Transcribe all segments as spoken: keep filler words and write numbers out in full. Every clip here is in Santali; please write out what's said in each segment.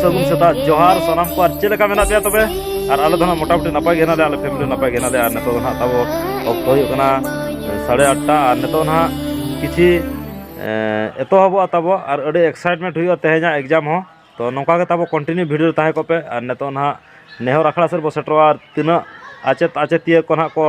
ᱥᱟᱹᱜᱩᱱ ᱥᱮᱛᱟᱜ ᱡᱚᱦᱟᱨ ᱥᱟᱱᱟᱢ ᱠᱚ᱾ ᱟᱨ ᱪᱮᱫ ᱞᱮᱠᱟ ᱢᱮᱱᱟᱜ ᱯᱮᱭᱟ ᱛᱚᱵᱮ? ᱟᱨ ᱟᱞᱮ ᱫᱚ ᱱᱟᱦᱟᱜ ᱢᱚᱴᱟᱢᱩᱴᱤ ᱱᱟᱯᱟᱭ ᱜᱮ ᱦᱮᱱᱟᱜ ᱞᱮᱭᱟ, ᱟᱞᱮ ᱯᱷᱮᱢᱤᱞᱤ ᱱᱟᱯᱟᱭ ᱜᱮ ᱦᱮᱱᱟᱜ ᱞᱮᱭᱟ᱾ ᱟᱨ ᱱᱤᱛᱚᱜ ᱫᱚ ᱱᱟᱦᱟᱜ ᱛᱟᱵᱚ ᱚᱠᱛᱚ ᱦᱩᱭᱩᱜ ᱠᱟᱱᱟ ᱥᱟᱲᱮ ᱟᱴᱴᱟ᱾ ᱟᱨ ᱱᱤᱛᱚᱜ ᱱᱟᱦᱟᱜ ᱠᱤᱪᱷᱤ, ᱮ, ᱮᱛᱚᱦᱚᱵᱚᱜᱼᱟ ᱛᱟᱵᱚ, ᱟᱨ ᱟᱹᱰᱤ ᱮᱠᱥᱟᱭᱤᱴᱢᱮᱱᱴ ᱦᱩᱭᱩᱜᱼᱟ ᱛᱮᱦᱮᱧᱟᱜ ᱮᱠᱡᱟᱢ ᱦᱚᱸ᱾ ᱛᱚ ᱱᱚᱝᱠᱟ ᱜᱮ ᱛᱟᱵᱚ ᱠᱚᱱᱴᱤᱱᱤᱭᱩ ᱵᱷᱤᱰᱤᱭᱳ ᱨᱮ ᱛᱟᱦᱮᱸ ᱠᱚᱜ ᱯᱮ᱾ ᱟᱨ ᱱᱤᱛᱚᱜ ᱱᱟᱦᱟᱜ ᱱᱮᱦᱚᱨ ᱟᱠᱷᱲᱟ ᱥᱮᱫ ᱵᱚ ᱥᱮᱴᱮᱨᱚᱜᱼᱟ᱾ ᱟᱨ ᱛᱤᱱᱟᱹᱜ ᱟᱪᱮᱫ ᱟᱪᱮᱛᱤᱭᱟᱹ ᱠᱚ ᱱᱟᱦᱟᱜ ᱠᱚ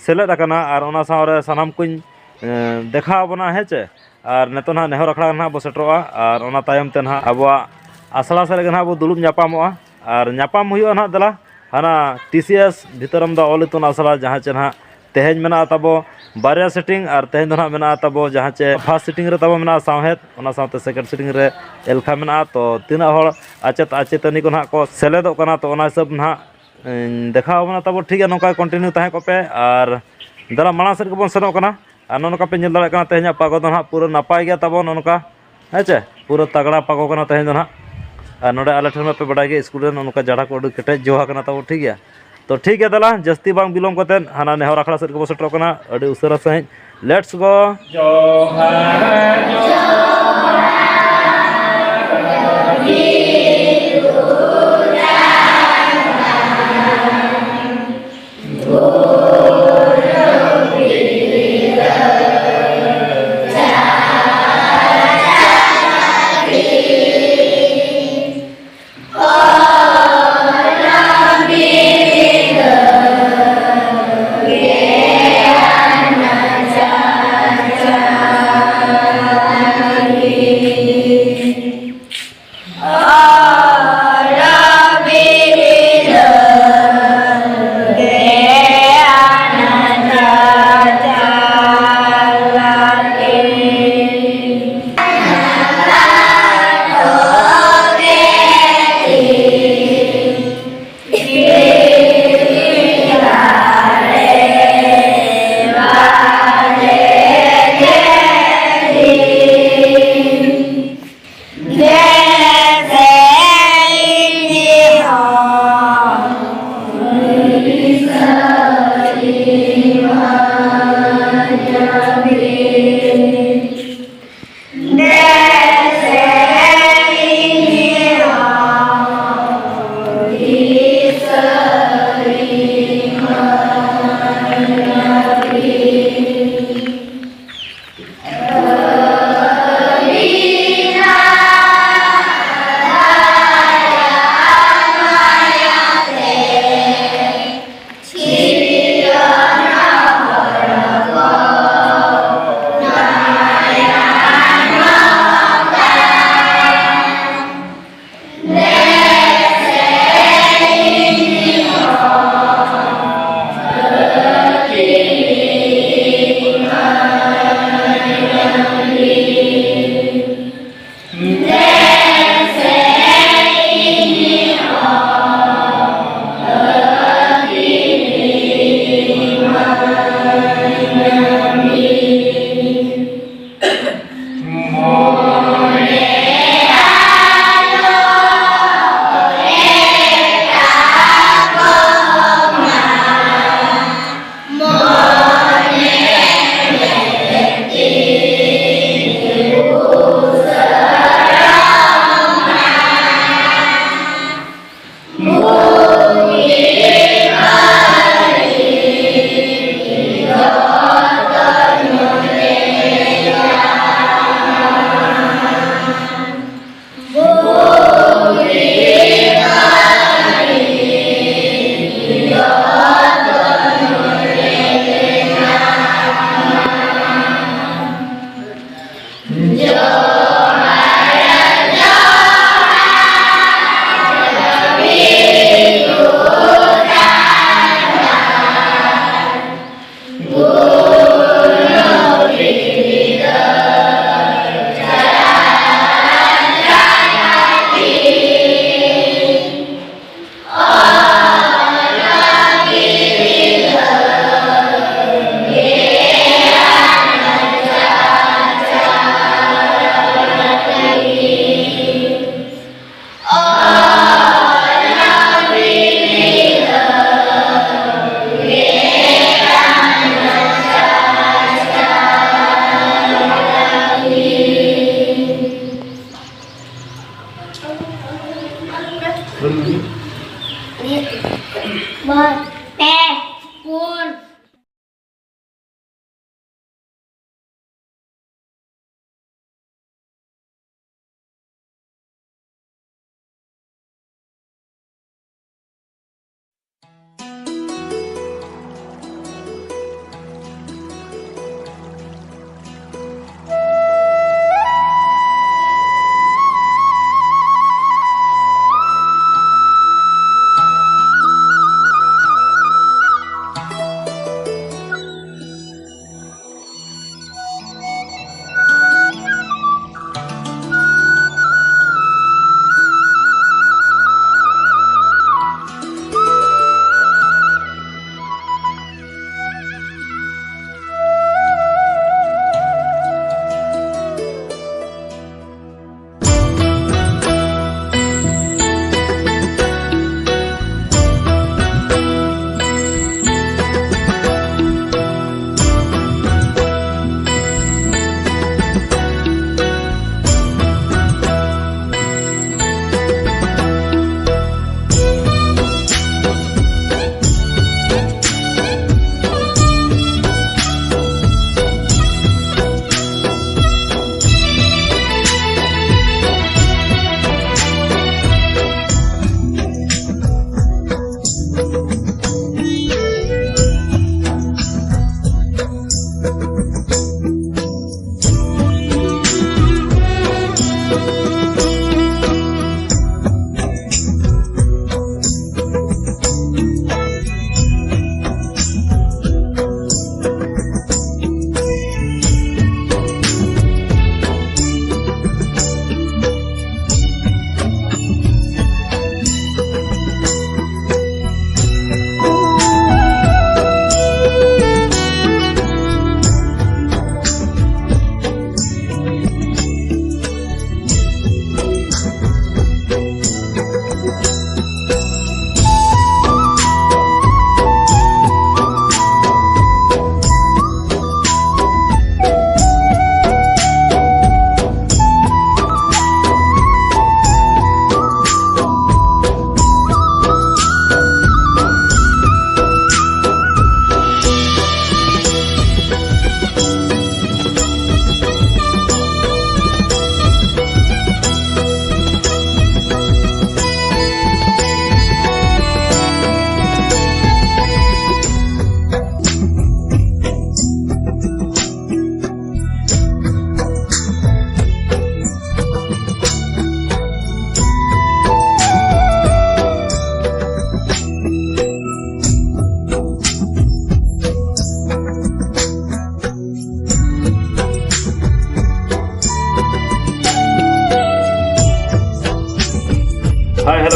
ᱥᱮᱞᱮᱫ ᱟᱠᱟᱱᱟ, ᱟᱨ ᱚᱱᱟ ᱥᱟᱶᱨᱮ ᱥᱟᱱᱟᱢ ᱠᱚᱧ, ᱮ, ᱫᱮᱠᱷᱟᱣ ᱟᱵᱚᱱᱟ, ᱦᱮᱸ ᱪᱮ? ᱟᱨ ᱱᱤᱛᱚᱜ ᱱᱟᱦᱟᱜ ᱱᱮᱦᱚᱨ ᱟᱠᱷᱲᱟ ᱨᱮ ᱱᱟᱦᱟᱜ ᱵᱚ ᱥᱮᱴᱮᱨᱚᱜᱼᱟ, ᱟᱨ ᱚᱱᱟ ᱛᱟᱭᱚᱢ ᱛᱮ ᱱᱟᱦᱟᱜ ᱟᱵᱚᱣᱟᱜ ᱟᱥᱲᱟ ᱥᱮᱫ ᱨᱮᱜᱮ ᱱᱟᱦᱟᱜ ᱵᱚ ᱫᱩᱲᱩᱵ ᱧᱟᱯᱟᱢᱚᱜᱼᱟ᱾ ᱟᱨ ᱧᱟᱯᱟᱢ ᱦᱩᱭᱩᱜᱼᱟ ᱱᱟᱦᱟᱜ, ᱫᱮᱞᱟ, ᱦᱟᱱᱟ ᱴᱤ ᱥᱤ ᱮᱥ ᱵᱷᱤᱛᱟᱹᱨᱟᱢᱫᱟ ᱚᱞ ᱤᱛᱩᱱ ᱟᱥᱲᱟ, ᱡᱟᱦᱟᱸ ᱪᱮ ᱱᱟᱦᱟᱜ ᱛᱮᱦᱮᱧ ᱢᱮᱱᱟᱜᱼᱟ ᱛᱟᱵᱚ ᱵᱟᱨᱭᱟ ᱥᱤᱴᱤᱝ, ᱟᱨ ᱛᱮᱦᱮᱧ ᱫᱚ ᱱᱟᱦᱟᱜ ᱢᱮᱱᱟᱜᱼᱟ ᱛᱟᱵᱚ ᱡᱟᱦᱟᱸ ᱪᱮ ᱯᱷᱟᱥᱴ ᱥᱤᱴᱤᱝ ᱨᱮ ᱛᱟᱵᱚ ᱢᱮᱱᱟᱜᱼᱟ ᱥᱟᱶᱦᱮᱫ, ᱚᱱᱟ ᱥᱟᱶᱛᱮ ᱥᱮᱠᱮᱱᱰ ᱥᱤᱴᱤᱝ ᱨᱮ ᱮᱞᱠᱷᱟ ᱢᱮᱱᱟᱜᱼᱟ᱾ ᱛᱚ ᱛᱤᱱᱟᱹᱜ ᱦᱚᱲ ᱟᱪᱮᱫ ᱟᱪᱮᱛᱟᱹᱱᱤ ᱠᱚ ᱱᱟᱦᱟᱜ ᱠᱚ ᱥᱮᱞᱮᱫᱚᱜ ᱠᱟᱱᱟ, ᱛᱚ ᱚᱱᱟ ᱦᱤᱥᱟᱹᱵ ᱱᱟᱦᱟᱜ ᱤᱧ ᱫᱮᱠᱷᱟᱣ ᱟᱵᱚᱱᱟ ᱛᱟᱵᱚ, ᱴᱷᱤᱠ ᱜᱮᱭᱟ? ᱱᱚᱝᱠᱟ ᱠᱚᱱᱴᱤᱱᱤᱭᱩ ᱛᱟᱦᱮᱸ ᱠᱚᱜ ᱯᱮ᱾ ᱟᱨ ᱫᱮᱞᱟ ᱢᱟᱲᱟᱝ ᱥᱮᱫ ᱜᱮᱵᱚᱱ ᱥᱮᱱᱚᱜ ᱠᱟᱱᱟ᱾ ᱟᱨ ᱱᱚᱜᱼᱚ ᱱᱚᱝᱠᱟ ᱯᱮ ᱧᱮᱞ ᱫᱟᱲᱮᱭᱟᱜ ᱠᱟᱱᱟ, ᱛᱮᱦᱮᱧᱟᱜ ᱯᱟᱜᱚ ᱫᱚ ᱱᱟᱦᱟᱜ ᱯᱩᱨᱟᱹ ᱱᱟᱯᱟᱭ ᱜᱮᱭᱟ ᱛᱟᱵᱚᱱ, ᱱᱚᱜᱼᱚ ᱱᱚᱝᱠᱟ, ᱦᱮᱸ ᱪᱮ? ᱯᱩᱨᱟᱹ ᱛᱟᱜᱽᱲᱟ ᱯᱟᱜᱚ ᱠᱟᱱᱟ ᱛᱮᱦᱮᱧ ᱫᱚ ᱱᱟᱦᱟᱜ᱾ ᱟᱨ ᱱᱚᱰᱮ ᱟᱞᱮ ᱴᱷᱮᱱ ᱢᱟᱯᱮ ᱵᱟᱰᱟᱭ ᱜᱮ, ᱥᱠᱩᱞ ᱨᱮ ᱱᱚᱜᱼᱚ ᱱᱚᱝᱠᱟ ᱡᱟᱲᱟ ᱠᱚ ᱟᱹᱰᱤ ᱠᱮᱴᱮᱡ ᱡᱚ ᱟᱠᱟᱱᱟ ᱛᱟᱵᱚ, ᱴᱷᱤᱠ ᱜᱮᱭᱟ? ᱛᱚ ᱴᱷᱤᱠ ᱜᱮᱭᱟ, ᱫᱮᱞᱟ ᱡᱟᱹᱥᱛᱤ ᱵᱟᱝ ᱵᱤᱞᱚᱢ ᱠᱟᱛᱮᱫ ᱦᱟᱱᱟ ᱱᱮᱦᱚᱨ ᱟᱠᱷᱲᱟ ᱥᱮᱫ ᱜᱮᱵᱚ ᱥᱮᱴᱮᱨᱚᱜ ᱠᱟᱱᱟ᱾ ᱟᱹᱰᱤ ᱩᱥᱟᱹᱨᱟ ᱥᱟᱺᱦᱤᱡ, let's go᱾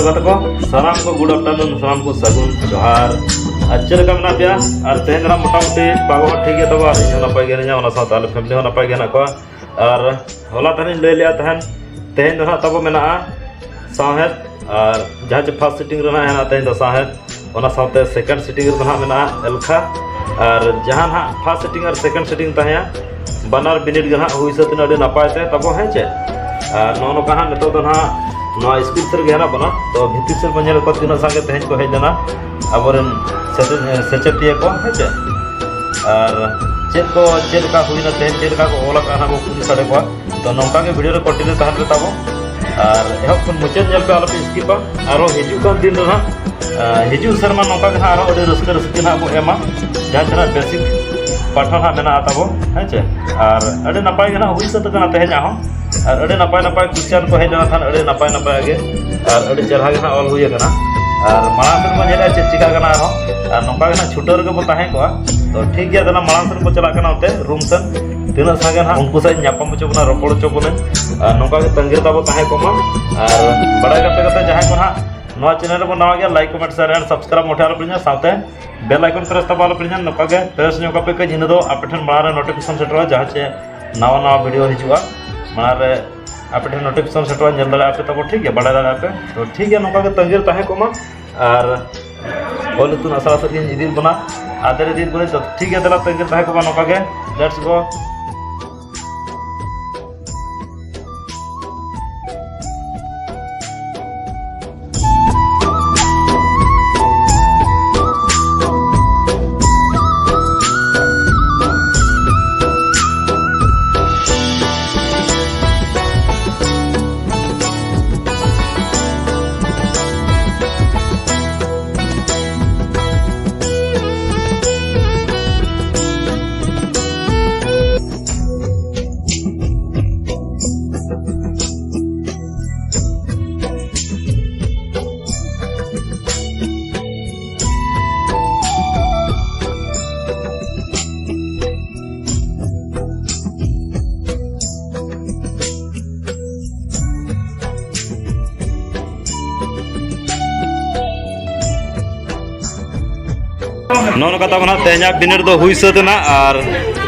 ᱜᱟᱛᱮ ᱠᱚ, ᱥᱟᱱᱟᱢ ᱠᱚ good afternoon, ᱥᱟᱱᱟᱢ ᱠᱚ ᱥᱟᱹᱜᱩᱱ ᱡᱚᱦᱟᱨ᱾ ᱟᱨ ᱪᱮᱫ ᱞᱮᱠᱟ ᱢᱮᱱᱟᱜ ᱯᱮᱭᱟ? ᱟᱨ ᱛᱮᱦᱮᱧ ᱫᱚ ᱱᱟᱜ ᱢᱚᱴᱟᱢᱩᱴᱤ ᱵᱟᱵᱟ ᱦᱚᱸ ᱴᱷᱤᱠ ᱜᱮᱭᱟ ᱛᱟᱵᱚ, ᱟᱨ ᱤᱧ ᱦᱚᱸ ᱱᱟᱯᱟᱭ ᱜᱮ ᱦᱤᱱᱟᱹᱧᱟ, ᱚᱱᱟ ᱥᱟᱶᱛᱮ ᱟᱞᱮ family ᱦᱚᱸ ᱱᱟᱯᱟᱭ ᱜᱮ ᱦᱮᱱᱟᱜ ᱠᱚᱣᱟ᱾ ᱟᱨ ᱦᱚᱞᱟ ᱛᱟᱦᱮᱸᱧ ᱞᱟᱹᱭ ᱞᱮᱜᱼᱟ ᱛᱟᱦᱮᱱ, ᱛᱮᱦᱮᱧ ᱫᱚ ᱱᱟᱜ ᱛᱟᱵᱚ ᱢᱮᱱᱟᱜᱼᱟ ᱥᱟᱶᱦᱮᱫ, ᱟᱨ ᱡᱟᱦᱟᱸ ᱪᱮ first sitting ᱨᱮ ᱱᱟᱜ ᱦᱮᱱᱟᱜᱼᱟ ᱛᱮᱦᱮᱧ ᱫᱚ ᱥᱟᱶᱦᱮᱫ, ᱚᱱᱟ ᱥᱟᱶᱛᱮ second sitting ᱨᱮᱫᱚ ᱱᱟᱜ ᱢᱮᱱᱟᱜᱼᱟ ᱮᱞᱠᱷᱟ᱾ ᱟᱨ ᱡᱟᱦᱟᱸ ᱱᱟᱜ first sitting ᱟᱨ second sitting ᱛᱟᱦᱮᱸᱭᱟ, ᱵᱟᱱᱟᱨ ᱵᱤᱱᱤᱰ ᱜᱮ ᱱᱟᱜ ᱦᱩᱭ ᱥᱟᱹᱛ ᱮᱱᱟ ᱟᱹᱰᱤ ᱱᱟᱯᱟᱭ ᱛᱮ ᱛᱟᱵᱚ, ᱦᱮᱸ ᱪᱮ? ᱟᱨ ᱱᱚᱜᱼᱚ ᱱᱚᱝᱠᱟ ᱦᱟᱸᱜ ᱱᱤᱛᱚᱜ ᱫᱚ ᱱᱟᱜ ᱱᱚᱣᱟ ᱥᱠᱨᱤᱱ ᱥᱮᱫ ᱨᱮᱜᱮ ᱦᱮᱱᱟᱜ ᱵᱚᱱᱟ᱾ ᱛᱚ ᱵᱷᱤᱛᱤᱨ ᱥᱮᱫ ᱵᱚᱱ ᱧᱮᱞᱮᱫ ᱠᱚᱣᱟ ᱛᱤᱱᱟᱹᱜ ᱥᱟᱸᱜᱮ ᱛᱮᱦᱮᱧ ᱠᱚ ᱦᱮᱡ ᱞᱮᱱᱟ ᱟᱵᱚᱨᱮᱱ ᱥᱮᱪᱮᱫ-, ᱥᱮᱪᱮᱫᱤᱭᱟᱹ ᱠᱚ, ᱦᱮᱸ ᱪᱮ? ᱟᱨ ᱪᱮᱫ ᱠᱚ, ᱪᱮᱫ ᱞᱮᱠᱟ ᱦᱩᱭᱱᱟ ᱛᱮᱦᱮᱧ, ᱪᱮᱫ ᱞᱮᱠᱟ ᱠᱚ ᱚᱞ ᱟᱠᱟᱫᱼᱟ ᱱᱟᱜ ᱵᱚ ᱠᱩᱞᱤ ᱥᱟᱰᱮ ᱠᱚᱣᱟ᱾ ᱛᱚ ᱱᱚᱝᱠᱟ ᱜᱮ video ᱨᱮ continue ᱛᱟᱦᱮᱱ ᱯᱮ ᱛᱟᱵᱚ᱾ ᱟᱨ ᱮᱦᱚᱵ ᱠᱷᱚᱱ ᱢᱩᱪᱟᱹᱫ ᱧᱮᱞ ᱯᱮ, ᱟᱞᱚ ᱯᱮ skipᱟ᱾ ᱟᱨᱚ ᱦᱤᱡᱩᱜ ᱠᱟᱱ ᱫᱤᱱ ᱨᱮ ᱱᱟᱜ, ᱟᱨ ᱦᱤᱡᱩᱜ ᱥᱮᱨᱢᱟ ᱱᱚᱝᱠᱟ ᱜᱮ ᱱᱟᱜ ᱟᱨᱚ ᱟᱹᱰᱤ ᱨᱟᱹᱥᱠᱟᱹ ᱨᱟᱹᱥᱠᱟᱹ ᱱᱟᱜ ᱵᱚ ᱮᱢᱟ᱾ ᱡᱟᱦᱟᱸ ᱛᱤᱱᱟᱹᱜ basic ᱯᱟᱴᱷᱟ ᱱᱟᱜ ᱢᱮᱱᱟᱜᱼᱟ ᱛᱟᱵᱚ, ᱦᱮᱸ ᱪᱮ? ᱟᱨ ᱟᱹᱰᱤ ᱱᱟᱯᱟᱭ ᱜᱮ ᱱᱟᱜ ᱦᱩᱭ ᱥᱟᱹᱛ ᱟᱠᱟᱱᱟ ᱛᱮᱦᱮᱧᱟᱜ ᱦᱚᱸ᱾ ᱟᱨ ᱟᱹᱰᱤ ᱱᱟᱯᱟᱭ ᱱᱟᱯᱟᱭ question ᱠᱚ ᱦᱮᱡ ᱞᱮᱱᱟ ᱛᱟᱦᱮᱸᱫ, ᱟᱹᱰᱤ ᱱᱟᱯᱟᱭ ᱱᱟᱯᱟᱭ ᱜᱮ᱾ ᱟᱨ ᱟᱹᱰᱤ ᱪᱮᱦᱨᱟ ᱜᱮ ᱱᱟᱜ ᱚᱞ ᱦᱩᱭ ᱟᱠᱟᱱᱟ᱾ ᱟᱨ ᱢᱟᱲᱟᱝ ᱥᱮᱫ ᱵᱚᱱ ᱧᱮᱞᱮᱫᱼᱟ ᱪᱮᱫ ᱪᱤᱠᱟᱹᱜ ᱠᱟᱱᱟ ᱟᱨᱦᱚᱸ᱾ ᱟᱨ ᱱᱚᱝᱠᱟ ᱜᱮ ᱱᱟᱜ ᱪᱷᱩᱴᱟᱹᱣ ᱨᱮᱜᱮ ᱵᱚ ᱛᱟᱦᱮᱸ ᱠᱚᱜᱼᱟ᱾ ᱛᱚ ᱴᱷᱤᱠ ᱜᱮᱭᱟ, ᱫᱮᱞᱟ ᱢᱟᱲᱟᱝ ᱥᱮᱫ ᱵᱚ ᱪᱟᱞᱟᱜ ᱠᱟᱱᱟ ᱚᱱᱛᱮ room ᱥᱮᱫ᱾ ᱛᱤᱱᱟᱹᱜ ᱥᱟᱸᱜᱮ ᱱᱟᱜ ᱩᱱᱠᱩ ᱥᱟᱶ ᱧᱟᱯᱟᱢ ᱦᱚᱪᱚ ᱵᱚᱱᱟ, ᱨᱚᱯᱚᱲ ᱦᱚᱪᱚ ᱵᱚᱱᱟ᱾ ᱟᱨ ᱱᱚᱝᱠᱟ ᱜᱮ ᱛᱟᱺᱜᱤ ᱨᱮ ᱛᱟᱵᱚ ᱛᱟᱦᱮᱸ ᱠᱚᱜ ᱢᱟ᱾ ᱟᱨ ᱵᱟᱲᱟᱭ ᱠᱟᱛᱮ ᱠᱟᱛᱮ ᱡᱟᱦᱟᱸᱭ ᱠᱚ ᱱᱟᱜ ᱱᱚᱣᱟ channel ᱨᱮᱵᱚᱱ ᱱᱟᱣᱟ ᱜᱮᱭᱟ, like, comment, share and subscribe ᱢᱚᱴᱷᱮ ᱟᱞᱚ ᱯᱮ ᱦᱤᱲᱤᱧᱟ, ᱥᱟᱶᱛᱮ bell icon press ᱛᱟᱵᱚ ᱟᱞᱚ ᱯᱮ ᱦᱤᱲᱤᱧᱟ᱾ ᱱᱚᱝᱠᱟ ᱜᱮ press ᱧᱚᱜ ᱠᱟᱯᱮ ᱠᱟᱹᱡ, ᱤᱱᱟᱹ ᱫᱚ ᱟᱯᱮ ᱴᱷᱮᱱ ᱢᱟᱲᱟᱝ ᱨᱮ notification ᱥᱮᱴᱮᱨᱚᱜᱼᱟ, ᱡᱟᱦᱟᱸ ᱪᱮ ᱱᱟᱣᱟ ᱱᱟᱣᱟ video ᱦᱤᱡᱩᱜᱼᱟ, ᱢᱟᱲᱟᱝ ᱨᱮ ᱟᱯᱮ ᱴᱷᱮᱱ notification ᱥᱮᱴᱮᱨᱚᱜᱼᱟ, ᱧᱮᱞ ᱫᱟᱲᱮᱭᱟᱜᱼᱟ ᱯᱮ ᱛᱟᱵᱚ, ᱴᱷᱤᱠ ᱜᱮᱭᱟ, ᱵᱟᱲᱟᱭ ᱫᱟᱲᱮᱭᱟᱜᱼᱟ ᱯᱮ᱾ ᱛᱚ ᱴᱷᱤᱠ ᱜᱮᱭᱟ, ᱱᱚᱝᱠᱟ ᱜᱮ ᱛᱟᱺᱜᱤ ᱨᱮ ᱛᱟᱦᱮᱸ ᱠᱚᱜ ᱢᱟ᱾ ᱟᱨ ᱚᱞ ᱤᱛᱩᱱ ᱟᱥᱲᱟ ᱥᱮᱫ ᱜᱤᱧ ᱤᱫᱤ ᱵᱚᱱᱟ, ᱟᱫᱮᱨ ᱤᱫᱤ ᱵᱚᱱᱟ᱾ ᱛᱚ ᱴᱷᱤᱠ ᱜᱮᱭᱟ, ᱫᱮᱞᱟ ᱛᱟᱺᱜᱤ ᱨᱮ ᱛᱟᱦᱮᱸ ᱠᱚᱜ ᱢᱟ ᱱᱚᱝᱠᱟ ᱜᱮ᱾ Let's go᱾ ᱱᱚᱜᱼᱚ ᱱᱚᱝᱠᱟ ᱛᱟᱵᱚᱱ ᱦᱟᱸᱜ ᱛᱮᱦᱮᱧᱟᱜ ᱵᱤᱱᱤᱰ ᱫᱚ ᱦᱩᱭ ᱥᱟᱹᱛ ᱮᱱᱟ᱾ ᱟᱨ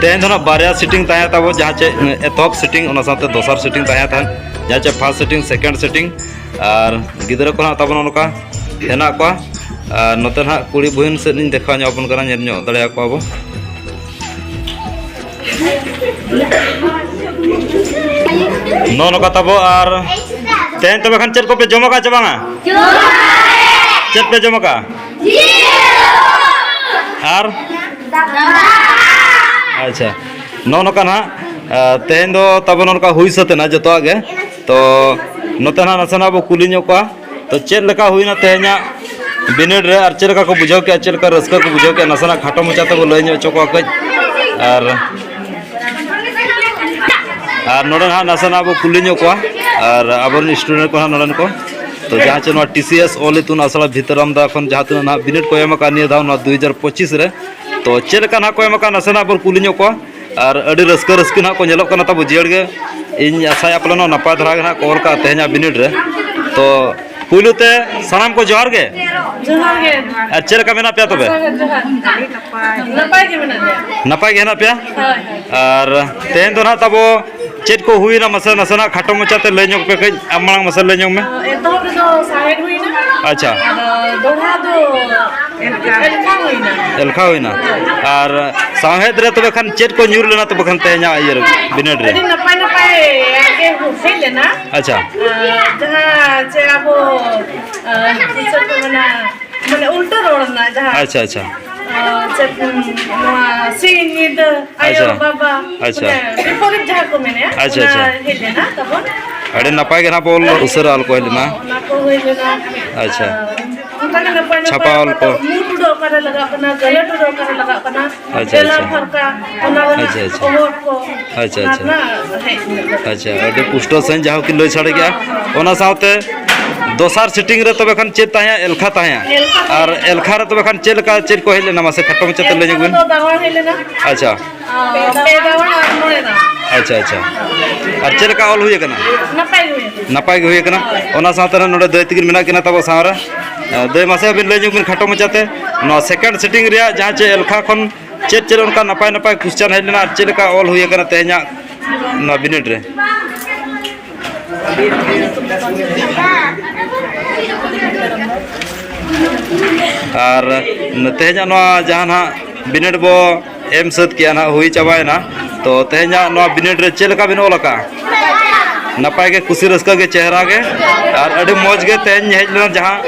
ᱛᱮᱦᱮᱧ ᱫᱚ ᱱᱟᱜ ᱵᱟᱨᱭᱟ ᱥᱤᱴᱤᱝ ᱛᱟᱦᱮᱸ ᱛᱟᱵᱚ, ᱡᱟᱦᱟᱸ ᱪᱮ ᱮᱛᱚᱦᱚᱵ ᱥᱤᱴᱤᱝ, ᱚᱱᱟ ᱥᱟᱶᱛᱮ ᱫᱚᱥᱟᱨ ᱥᱤᱴᱤᱝ ᱛᱟᱦᱮᱸ ᱛᱟᱦᱮᱸᱫ, ᱡᱟᱦᱟᱸ ᱪᱮ ᱯᱷᱟᱥᱴ ᱥᱤᱴᱤᱝ, ᱥᱮᱠᱮᱱᱰ ᱥᱤᱴᱤᱝ᱾ ᱟᱨ ᱜᱤᱫᱽᱨᱟᱹ ᱠᱚ ᱱᱟᱜ ᱛᱟᱵᱚᱱ ᱱᱚᱜᱼᱚ ᱱᱚᱝᱠᱟ ᱦᱮᱱᱟᱜ ᱠᱚᱣᱟ᱾ ᱟᱨ ᱱᱚᱛᱮ ᱱᱟᱜ ᱠᱩᱲᱤ ᱵᱚᱦᱤᱱ ᱥᱮᱫ ᱞᱤᱧ ᱫᱮᱠᱷᱟᱣ ᱧᱚᱜ ᱟᱵᱚᱱ ᱠᱟᱱᱟ, ᱧᱮᱞ ᱧᱚᱜ ᱫᱟᱲᱮᱭᱟᱠᱚᱣᱟ ᱵᱚ᱾ ᱱᱚᱜᱼᱚ ᱱᱚᱝᱠᱟ ᱛᱟᱵᱚ᱾ ᱟᱨ ᱛᱮᱦᱮᱧ ᱛᱚᱵᱮ ᱠᱷᱟᱱ ᱪᱮᱫ ᱠᱚᱯᱮ ᱡᱚᱢ ᱟᱠᱟᱫ ᱪᱮ ᱵᱟᱝᱟ? ᱪᱮᱫ ᱯᱮ ᱡᱚᱢ ᱟᱠᱟᱫ? ᱟᱨ? ᱟᱪᱪᱷᱟ, ᱱᱚᱜᱼᱚ ᱱᱚᱝᱠᱟ ᱱᱟᱦᱟᱜ, ᱟ, ᱛᱮᱦᱮᱧ ᱫᱚ ᱛᱟᱵᱚᱱ ᱱᱚᱝᱠᱟ ᱦᱩᱭ ᱥᱟᱹᱛ ᱮᱱᱟ ᱡᱚᱛᱚᱣᱟᱜ ᱜᱮ᱾ ᱛᱚ ᱱᱚᱛᱮ ᱱᱟᱦᱟᱜ ᱱᱟᱥᱮᱱᱟᱜ ᱵᱚ ᱠᱩᱞᱤ ᱧᱚᱜ ᱠᱚᱣᱟ᱾ ᱛᱚ ᱪᱮᱫ ᱞᱮᱠᱟ ᱦᱩᱭᱱᱟ ᱛᱮᱦᱮᱧᱟᱜ ᱵᱤᱱᱤᱰ ᱨᱮ, ᱟᱨ ᱪᱮᱫ ᱞᱮᱠᱟ ᱠᱚ ᱵᱩᱡᱷᱟᱹᱣ ᱠᱮᱜᱼᱟ, ᱪᱮᱫ ᱞᱮᱠᱟ ᱨᱟᱹᱥᱠᱟᱹ ᱠᱚ ᱵᱩᱡᱷᱟᱹᱣ ᱠᱮᱜᱼᱟ, ᱱᱟᱥᱮᱱᱟᱜ ᱠᱷᱟᱴᱚ ᱢᱟᱪᱷᱟ ᱛᱮᱵᱚ ᱞᱟᱹᱭ ᱧᱚᱜ ᱦᱚᱪᱚ ᱠᱚᱣᱟ ᱠᱟᱹᱡ᱾ ᱟᱨ, ᱟᱨ ᱱᱚᱰᱮ ᱱᱟᱦᱟᱜ ᱱᱟᱥᱮᱱᱟᱜ ᱵᱚ ᱠᱩᱞᱤ ᱧᱚᱜ ᱠᱚᱣᱟ, ᱟᱨ ᱟᱵᱚᱨᱮᱱ ᱥᱴᱩᱰᱮᱱᱴ ᱠᱚ ᱱᱟᱦᱟᱜ ᱱᱚᱰᱮᱱ ᱠᱚ᱾ ᱛᱚ ᱡᱟᱦᱟᱸ ᱪᱮ ᱱᱚᱣᱟ ᱴᱤ ᱥᱤ ᱮᱥ ᱚᱞ ᱤᱛᱩᱱ ᱟᱥᱲᱟ ᱵᱷᱤᱛᱟᱹᱨᱟᱢᱫᱟ ᱠᱷᱚᱱ ᱡᱟᱦᱟᱸ ᱛᱤᱱᱟᱹᱜ ᱱᱟᱦᱟᱜ ᱵᱤᱱᱤᱰ ᱠᱚ ᱮᱢ ᱟᱠᱟᱫ ᱱᱤᱭᱟᱹ ᱫᱷᱟᱣ ᱱᱚᱣᱟ ᱫᱩᱭ ᱦᱟᱡᱟᱨ ᱯᱚᱸᱪᱤᱥ ᱨᱮ, ᱛᱚ ᱪᱮᱫ ᱞᱮᱠᱟ ᱱᱟᱦᱟᱜ ᱠᱚ ᱮᱢ ᱟᱠᱟᱫ, ᱱᱟᱥᱮᱱᱟᱜ ᱵᱚᱱ ᱠᱩᱞᱤ ᱧᱚᱜ ᱠᱚᱣᱟ᱾ ᱟᱨ ᱟᱹᱰᱤ ᱨᱟᱹᱥᱠᱟᱹ ᱨᱟᱹᱥᱠᱟᱹ ᱱᱟᱦᱟᱜ ᱠᱚ ᱧᱮᱞᱚᱜ ᱠᱟᱱᱟ ᱛᱟᱵᱚ ᱡᱤᱭᱟᱹᱲ ᱜᱮ᱾ ᱤᱧ ᱟᱥᱟᱭᱟ ᱯᱟᱞᱮᱱ ᱱᱟᱯᱟᱭ ᱫᱷᱟᱨᱟ ᱜᱮ ᱱᱟᱦᱟᱜ ᱠᱚ ᱚᱞ ᱠᱟᱜᱼᱟ ᱛᱮᱦᱮᱧᱟᱜ ᱵᱤᱱᱤᱰ ᱨᱮ᱾ ᱛᱚ ᱯᱩᱭᱞᱩ ᱛᱮ ᱥᱟᱱᱟᱢ ᱠᱚ ᱡᱚᱦᱟᱨ ᱜᱮ᱾ ᱡᱚᱦᱟᱨ ᱜᱮ᱾ ᱟᱨ ᱪᱮᱫ ᱞᱮᱠᱟ ᱢᱮᱱᱟᱜ ᱯᱮᱭᱟ ᱛᱚᱵᱮ? ᱡᱚᱦᱟᱨ, ᱡᱚᱦᱟᱨ᱾ ᱱᱟᱯᱟᱭ ᱜᱮ ᱢᱮᱱᱟᱜ ᱞᱮᱭᱟ᱾ ᱱᱟᱯᱟᱭ ᱜᱮ ᱦᱮᱱᱟᱜ ᱯᱮᱭᱟ? ᱦᱳᱭ, ᱦᱳᱭ᱾ ᱟᱨ ᱛᱮᱦᱮᱧ ᱫᱚ ᱱᱟᱦᱟᱜ ᱛᱟᱵᱚ ᱪᱮᱫ ᱠᱚ ᱦᱩᱭᱱᱟ, ᱢᱟᱥᱮ ᱱᱟᱥᱮᱱᱟᱜ ᱠᱷᱟᱴᱚ ᱢᱟᱪᱷᱟ ᱛᱮ ᱞᱟᱹᱭ ᱧᱚᱜ ᱯᱮ ᱠᱟᱹᱡ, ᱟᱢ ᱢᱟᱲᱟᱝ ᱢᱟᱥᱮ ᱞᱟᱹᱭ ᱧᱚᱜ ᱢᱮ᱾ ᱮᱛᱚᱦᱚᱵ ᱨᱮᱫᱚ ᱥᱟᱶᱦᱮᱫ ᱦᱩᱭᱱᱟ᱾ ᱟᱪᱪᱷᱟ᱾ ᱟᱫᱚ ᱫᱚᱦᱲᱟ ᱫᱚ ᱮᱞᱠᱷᱟ᱾ ᱮᱞᱠᱷᱟ ᱦᱩᱭᱱᱟ᱾ ᱮᱞᱠᱷᱟ ᱦᱩᱭᱱᱟ᱾ ᱟᱨ ᱥᱟᱶᱦᱮᱫ ᱨᱮ ᱛᱚᱵᱮ ᱠᱷᱟᱱ ᱪᱮᱫ ᱠᱚ ᱧᱩᱨ ᱞᱮᱱᱟ ᱛᱚᱵᱮ ᱠᱷᱟᱱ ᱛᱮᱦᱮᱧᱟᱜ ᱤᱭᱟᱹ ᱨᱮ, ᱵᱤᱱᱤᱰ ᱨᱮ? ᱟᱹᱰᱤ ᱱᱟᱯᱟᱭ ᱱᱟᱯᱟᱭ ᱟᱜ ᱜᱮ ᱦᱮᱡ ᱞᱮᱱᱟ᱾ ᱟᱪᱪᱷᱟ᱾ ᱟᱨ ᱡᱟᱦᱟᱸ ᱪᱮ ᱟᱵᱚ, ᱟᱨ ᱪᱮᱫ ᱠᱚ ᱢᱮᱱᱟ, ᱢᱟᱱᱮ ᱩᱞᱴᱟᱹ ᱨᱚᱲ ᱨᱮᱱᱟᱜ ᱡᱟᱦᱟᱸ, ᱟᱪᱪᱷᱟ, ᱟᱪᱪᱷᱟ᱾ ᱟᱨ ᱪᱮᱫ, ᱱᱚᱣᱟ ᱥᱤᱧ ᱧᱤᱫᱟᱹ, ᱟᱭᱳ, ᱟᱪᱪᱷᱟ᱾ ᱵᱟᱵᱟ, ᱟᱪᱪᱷᱟ᱾ ᱢᱟᱱᱮ ᱵᱤᱯᱚᱨᱤᱛ ᱡᱟᱦᱟᱸ ᱠᱚ ᱢᱮᱱᱮᱜᱼᱟ, ᱟᱪᱪᱷᱟ, ᱚᱱᱟ ᱟᱪᱪᱷᱟ᱾ ᱦᱮᱡ ᱞᱮᱱᱟ ᱛᱟᱵᱚᱱ᱾ ᱟᱹᱰᱤ ᱱᱟᱯᱟᱭ ᱜᱮ ᱱᱟᱦᱟᱜ ᱵᱚ ᱚᱞ ᱩᱥᱟᱹᱨᱟ ᱚᱞ ᱠᱚ ᱦᱮᱡ ᱞᱮᱱᱟ᱾ ᱚᱱᱟ ᱠᱚ ᱦᱩᱭ ᱞᱮᱱᱟ᱾ ᱟᱪᱪᱷᱟ᱾ ᱟᱨ ᱚᱱᱠᱟ ᱜᱮ ᱱᱟᱯᱟᱭ ᱱᱟᱯᱟᱭ ᱪᱷᱟᱯᱟ ᱚᱞ ᱠᱚ᱾ ᱢᱩ ᱴᱩᱰᱟᱹᱜ ᱚᱠᱟᱨᱮ ᱞᱟᱜᱟᱜ ᱠᱟᱱᱟ, ᱜᱟᱹᱞᱟᱹ ᱴᱩᱰᱟᱹᱜ ᱚᱠᱟᱨᱮ ᱞᱟᱜᱟᱜ ᱠᱟᱱᱟ, ᱟᱪᱪᱷᱟ, ᱡᱮᱞᱟ ᱟᱪᱪᱷᱟ᱾ ᱯᱷᱟᱨᱠᱟ, ᱚᱱᱟ ᱨᱮᱱᱟᱜ ᱟᱪᱪᱷᱟ, ᱟᱪᱪᱷᱟ᱾ ᱠᱷᱚᱵᱚᱨ ᱠᱚ, ᱟᱪᱪᱷᱟ, ᱚᱱᱟ ᱟᱪᱪᱷᱟ᱾ ᱨᱮᱱᱟᱜ ᱦᱮᱡ ᱞᱮᱱᱟ᱾ ᱟᱪᱪᱷᱟ, ᱟᱹᱰᱤ ᱯᱩᱥᱴᱟᱹᱣ ᱥᱟᱺᱦᱤᱡ ᱡᱟᱦᱟᱸ ᱠᱤᱱ ᱞᱟᱹᱭ ᱥᱟᱰᱮ ᱠᱮᱜᱼᱟ᱾ ᱚᱱᱟ ᱥᱟᱶᱛᱮ ᱫᱚᱥᱟᱨ ᱥᱤᱴᱤᱝ ᱨᱮ ᱛᱚᱵᱮ ᱠᱷᱟᱱ ᱪᱮᱫ ᱛᱟᱦᱮᱸᱜᱼᱟ? ᱮᱞᱠᱷᱟ ᱛᱟᱦᱮᱸᱜᱼᱟ᱾ ᱮᱞᱠᱷᱟ ᱛᱟᱦᱮᱸᱜᱼᱟ᱾ ᱟᱨ ᱮᱞᱠᱷᱟ ᱨᱮ ᱛᱚᱵᱮ ᱠᱷᱟᱱ ᱪᱮᱫ ᱞᱮᱠᱟ, ᱪᱮᱫ ᱠᱚ ᱦᱮᱡ ᱞᱮᱱᱟ? ᱢᱟᱥᱮ ᱠᱷᱟᱴᱚ ᱢᱟᱪᱷᱟ ᱛᱮ ᱞᱟᱹᱭ ᱧᱚᱜ ᱵᱤᱱ᱾ ᱮᱞᱠᱷᱟ ᱨᱮᱫᱚ ᱫᱟᱣᱟᱲ ᱦᱮᱡ ᱞᱮᱱᱟ᱾ ᱟᱪᱪᱷᱟ᱾ ᱟᱨ ᱯᱮ ᱫᱟᱣᱟᱲ ᱟᱨ ᱢᱚᱬᱮ ᱫᱟᱣᱟᱲ᱾ ᱟᱪᱪᱷᱟ, ᱟᱪᱪᱷᱟ᱾ ᱟᱨ ᱪᱮᱫ ᱞᱮᱠᱟ ᱚᱞ ᱦᱩᱭ ᱟᱠᱟᱱᱟ? ᱱᱟᱯᱟᱭ ᱜᱮ ᱦᱩᱭ ᱟᱠᱟᱱᱟ᱾ ᱱᱟᱯᱟᱭ ᱜᱮ ᱦᱩᱭ ᱟᱠᱟᱱᱟ᱾ ᱚᱱᱟ ᱥᱟᱶᱛᱮ ᱱᱚᱰᱮ ᱫᱟᱹᱭ ᱛᱟᱹᱠᱤᱱ ᱢᱮᱱᱟᱜ ᱠᱤᱱᱟ ᱛᱟᱵᱚ ᱥᱟᱶ ᱨᱮ᱾ ᱮ, ᱫᱟᱹᱭ, ᱢᱟᱥᱮ ᱟᱹᱵᱤᱱ ᱞᱟᱹᱭ ᱧᱚᱜ ᱵᱤᱱ ᱠᱷᱟᱴᱚ ᱢᱟᱪᱷᱟᱛᱮ, ᱱᱚᱣᱟ second sitting ᱨᱮᱭᱟᱜ ᱡᱟᱦᱟᱸ ᱪᱮ ᱮᱞᱠᱷᱟ ᱠᱷᱚᱱ ᱪᱮᱫ ᱪᱮᱫ ᱚᱱᱠᱟ ᱱᱟᱯᱟᱭ ᱱᱟᱯᱟᱭ question ᱦᱮᱡ ᱞᱮᱱᱟ ᱟᱨ ᱪᱮᱫ ᱞᱮᱠᱟ ᱚᱞ ᱦᱩᱭ ᱟᱠᱟᱱᱟ ᱛᱮᱦᱮᱧᱟᱜ ᱱᱚᱣᱟ ᱵᱤᱱᱤᱰ ᱨᱮ? ᱟᱨ ᱛᱮᱦᱮᱧᱟᱜ ᱱᱚᱣᱟ ᱡᱟᱦᱟᱸ ᱱᱟᱦᱟᱜ ᱵᱤᱱᱤᱰ ᱵᱚ ᱮᱢ ᱥᱟᱹᱛ ᱠᱮᱜᱼᱟ, ᱱᱟᱦᱟᱜ ᱦᱩᱭ ᱪᱟᱵᱟᱭᱮᱱᱟ᱾ ᱛᱚ, ᱛᱮᱦᱮᱧᱟᱜ ᱱᱚᱣᱟ ᱵᱤᱱᱤᱰ ᱨᱮ ᱪᱮᱫ ᱞᱮᱠᱟ ᱵᱤᱱ ᱚᱞ ᱟᱠᱟᱜᱼᱟ? ᱱᱟᱯᱟᱭ ᱜᱮ, ᱠᱩᱥᱤ ᱨᱟᱹᱥᱠᱟᱹ ᱜᱮ, ᱪᱮᱦᱨᱟ ᱜᱮ, ᱟᱨ ᱟᱹᱰᱤ ᱢᱚᱡᱽ ᱜᱮ ᱛᱮᱦᱮᱧ ᱦᱮᱡ ᱞᱮᱱᱟ ᱡᱟᱦᱟᱸ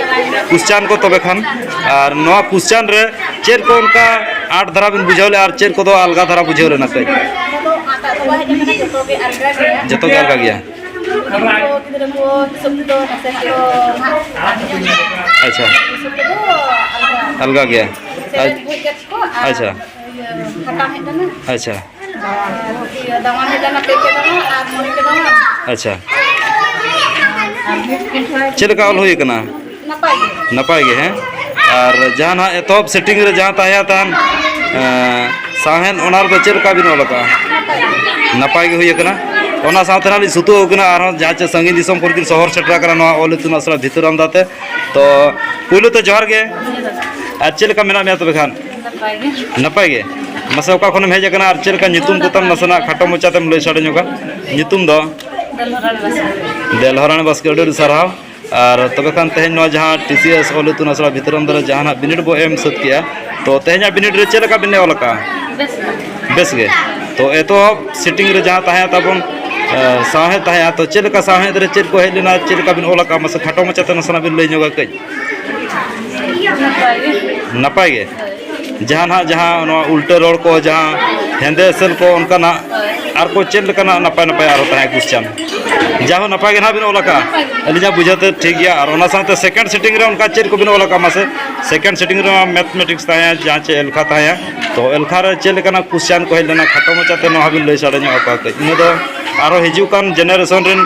question ᱠᱚ᱾ ᱛᱚᱵᱮ ᱠᱷᱟᱱ, ᱟᱨ ᱱᱚᱣᱟ question ᱨᱮ ᱪᱮᱫ ᱠᱚ ᱚᱱᱠᱟ ᱟᱸᱴ ᱫᱷᱟᱨᱟ ᱵᱤᱱ ᱵᱩᱡᱷᱟᱹᱣ ᱞᱮᱜᱼᱟ ᱟᱨ ᱪᱮᱫ ᱠᱚᱫᱚ ᱟᱞᱜᱟ ᱫᱷᱟᱨᱟ ᱵᱩᱡᱷᱟᱹᱣ ᱞᱮᱱᱟ ᱠᱟᱹᱡ? ᱚᱱᱟ ᱫᱚ ᱚᱠᱟᱴᱟᱜ ᱫᱚ ᱵᱟᱭ ᱦᱮᱡ ᱟᱠᱟᱱᱟ, ᱡᱚᱛᱚ ᱜᱮ ᱟᱞᱜᱟ ᱜᱮᱭᱟ᱾ ᱡᱚᱛᱚ ᱜᱮ ᱟᱞᱜᱟ ᱜᱮᱭᱟ᱾ ᱜᱤᱫᱽᱨᱟᱹ ᱠᱚ ᱦᱤᱥᱟᱹᱵ ᱛᱮᱫᱚ ᱱᱟᱥᱮ ᱱᱟᱜ ᱫᱚ ᱦᱟᱸᱜ ᱟᱪᱪᱷᱟ᱾ ᱦᱤᱥᱟᱹᱵ ᱛᱮᱫᱚ ᱟᱞᱜᱟ᱾ ᱟᱞᱜᱟ ᱜᱮᱭᱟ᱾ ᱥᱮᱨᱮᱧ ᱟᱪ-, ᱵᱳᱭ ᱜᱮᱫ ᱠᱚ ᱟᱨ ᱟᱪᱪᱷᱟ᱾ ᱤᱭᱟᱹ ᱥᱟᱠᱟᱢ ᱦᱮᱡ ᱞᱮᱱᱟ᱾ ᱟᱪᱪᱷᱟ᱾ ᱟᱨ ᱤᱭᱟᱹ ᱫᱟᱢᱟᱱ ᱦᱮᱡ ᱞᱮᱱᱟ ᱯᱮ ᱯᱮ ᱫᱟᱢᱟᱱ ᱟᱨ ᱢᱚᱬᱮ ᱯᱮ ᱫᱟᱢᱟᱱ᱾ ᱟᱪᱪᱷᱟ᱾ ᱪᱮᱫ ᱞᱮᱠᱟ ᱚᱞ ᱦᱩᱭ ᱟᱠᱟᱱᱟ? ᱱᱟᱯᱟᱭ ᱜᱮ᱾ ᱱᱟᱯᱟᱭ ᱜᱮ, ᱦᱮᱸ? ᱟᱨ ᱡᱟᱦᱟᱸ ᱱᱟᱦᱟᱜ ᱮᱛᱚᱦᱚᱵ setting ᱨᱮ ᱡᱟᱦᱟᱸ ᱛᱟᱦᱮᱸ ᱛᱟᱦᱮᱱ, ᱮᱸ, ᱥᱟᱶᱦᱮᱫ, ᱚᱱᱟ ᱨᱮᱫᱚ ᱪᱮᱫ ᱞᱮᱠᱟ ᱵᱤᱱ ᱚᱞ ᱟᱠᱟᱜᱼᱟ? ᱱᱟᱯᱟᱭ ᱜᱮ ᱦᱩᱭ ᱟᱠᱟᱱᱟ᱾ ᱚᱱᱟ ᱥᱟᱶᱛᱮ ᱱᱟᱦᱟᱜ ᱞᱤᱧ ᱥᱩᱛᱩᱜ ᱠᱟᱱᱟ, ᱟᱨᱦᱚᱸ ᱡᱟᱦᱟᱸ ᱪᱮ ᱥᱟᱺᱜᱤᱧ ᱫᱤᱥᱚᱢ ᱠᱚᱨᱮ ᱠᱤᱱ ᱥᱚᱦᱚᱨ ᱥᱮᱴᱮᱨ ᱟᱠᱟᱱᱟ ᱱᱚᱣᱟ ᱚᱞ ᱤᱛᱩᱱ ᱟᱥᱲᱟ ᱵᱷᱤᱛᱩᱨ ᱟᱢᱫᱟ ᱛᱮ᱾ ᱛᱚ, ᱯᱩᱭᱞᱩ ᱛᱮ ᱡᱚᱦᱟᱨ ᱜᱮ᱾ ᱟᱨ ᱪᱮᱫ ᱞᱮᱠᱟ ᱢᱮᱱᱟᱜ ᱢᱮᱭᱟ ᱛᱚᱵᱮ ᱠᱷᱟᱱ? ᱱᱟᱯᱟᱭ ᱜᱮ᱾ ᱱᱟᱯᱟᱭ ᱜᱮ? ᱢᱟᱥᱮ, ᱚᱠᱟ ᱠᱷᱚᱱᱮᱢ ᱦᱮᱡ ᱟᱠᱟᱱᱟ ᱟᱨ ᱪᱮᱫ ᱞᱮᱠᱟ ᱧᱩᱛᱩᱢ ᱠᱚᱛᱟᱢ ᱱᱟᱥᱮᱱᱟᱜ ᱠᱷᱟᱴᱚ ᱢᱚᱪᱟ ᱛᱮᱢ ᱞᱟᱹᱭ ᱥᱟᱰᱮ ᱧᱚᱜᱟ? ᱧᱩᱛᱩᱢ ᱫᱚ? ᱫᱮᱞᱦᱚᱨᱟᱱᱤ ᱵᱟᱥᱠᱮ᱾ ᱫᱮᱞᱦᱚᱨᱟᱱᱤ ᱵᱟᱥᱠᱮ, ᱟᱹᱰᱤ ᱟᱹᱰᱤ ᱥᱟᱨᱦᱟᱣ᱾ ᱟᱨ ᱛᱚᱵᱮ ᱠᱷᱟᱱ ᱛᱮᱦᱮᱧ ᱱᱚᱣᱟ ᱡᱟᱦᱟᱸ ᱴᱤ ᱥᱤ ᱮᱥ ᱚᱞ ᱤᱛᱩᱱ ᱟᱥᱲᱟ ᱵᱷᱤᱛᱨᱤ ᱨᱮ ᱡᱟᱦᱟᱱᱟᱜ ᱵᱤᱱᱤᱰ ᱵᱚ ᱮᱢ ᱥᱟᱹᱛ ᱠᱮᱜᱼᱟ, ᱛᱚ ᱛᱮᱦᱮᱧᱟᱜ ᱵᱤᱱᱤᱰ ᱨᱮ ᱪᱮᱫ ᱞᱮᱠᱟ ᱵᱤᱱ ᱚᱞ ᱟᱠᱟᱜᱼᱟ? ᱵᱮᱥ ᱜᱮ᱾ ᱵᱮᱥ ᱜᱮ᱾ ᱛᱚ ᱮᱛᱚᱦᱚᱵ setting ᱨᱮ ᱡᱟᱦᱟᱸ ᱛᱟᱦᱮᱸ ᱛᱟᱵᱚᱱ, ᱮ, ᱥᱟᱶᱦᱮᱫ ᱛᱟᱦᱮᱸᱜᱼᱟ, ᱛᱚ ᱪᱮᱫ ᱞᱮᱠᱟ ᱥᱟᱶᱦᱮᱫ ᱨᱮ ᱪᱮᱫ ᱠᱚ ᱦᱮᱡ ᱞᱮᱱᱟ, ᱪᱮᱫ ᱞᱮᱠᱟ ᱵᱤᱱ ᱚᱞ ᱟᱠᱟᱜᱼᱟ? ᱢᱟᱥᱮ ᱠᱷᱟᱴᱚ ᱢᱟᱪᱷᱟᱛᱮ ᱱᱟᱥᱮᱱᱟᱜ ᱵᱤᱱ ᱞᱟᱹᱭ ᱧᱚᱜᱟ ᱠᱟᱹᱡ᱾ ᱱᱟᱯᱟᱭ ᱜᱮ᱾ ᱱᱟᱯᱟᱭ ᱜᱮ? ᱦᱳᱭ᱾ ᱡᱟᱦᱟᱸ ᱱᱟᱦᱟᱜ, ᱡᱟᱦᱟᱸ ᱱᱚᱣᱟ ᱩᱞᱴᱟᱹ ᱨᱚᱲ ᱠᱚ, ᱡᱟᱦᱟᱸ ᱦᱮᱸᱫᱮ ᱮᱥᱮᱞ ᱠᱚ, ᱚᱱᱠᱟᱱᱟᱜ ᱦᱳᱭ᱾ ᱟᱨ ᱠᱚ ᱪᱮᱫ ᱞᱮᱠᱟᱱᱟᱜ ᱱᱟᱯᱟᱭ ᱱᱟᱯᱟᱭ ᱟᱨᱚ ᱛᱟᱦᱮᱸ question? ᱡᱟᱦᱳ, ᱱᱟᱯᱟᱭ ᱜᱮ ᱱᱟᱦᱟᱜ ᱵᱤᱱ ᱚᱞ ᱟᱠᱟᱫᱼᱟ᱾ ᱱᱟᱯᱟᱭ ᱜᱮ᱾ ᱟᱹᱞᱤᱧᱟᱜ ᱵᱩᱡᱷᱟᱹᱣ ᱛᱮ ᱴᱷᱤᱠ ᱜᱮᱭᱟ᱾ ᱟᱨ ᱚᱱᱟ ᱥᱟᱶᱛᱮ second setting ᱨᱮ ᱚᱱᱠᱟ ᱪᱮᱫ ᱠᱚᱵᱤᱱ ᱚᱞ ᱟᱠᱟᱫᱼᱟ ᱢᱟᱥᱮ? Second setting ᱨᱮᱢᱟ mathematics ᱛᱟᱦᱮᱸᱭᱟ, ᱡᱟᱦᱟᱸ ᱪᱮ ᱮᱞᱠᱷᱟ ᱛᱟᱦᱮᱸᱭᱟ, ᱛᱚ ᱮᱞᱠᱷᱟ ᱨᱮ ᱪᱮᱫ ᱞᱮᱠᱟᱱᱟᱜ question ᱠᱚ ᱦᱮᱡ ᱞᱮᱱᱟ, ᱠᱷᱟᱴᱚ ᱢᱟᱪᱷᱟᱛᱮ ᱱᱚᱣᱟ ᱵᱤᱱ ᱞᱟᱹᱭ ᱥᱟᱰᱮ ᱧᱚᱜ ᱟᱠᱚᱣᱟ ᱠᱟᱹᱡ᱾ ᱤᱱᱟᱹ ᱫᱚ ᱟᱨᱚ ᱦᱤᱡᱩᱜ ᱠᱟᱱ generation ᱨᱮᱱ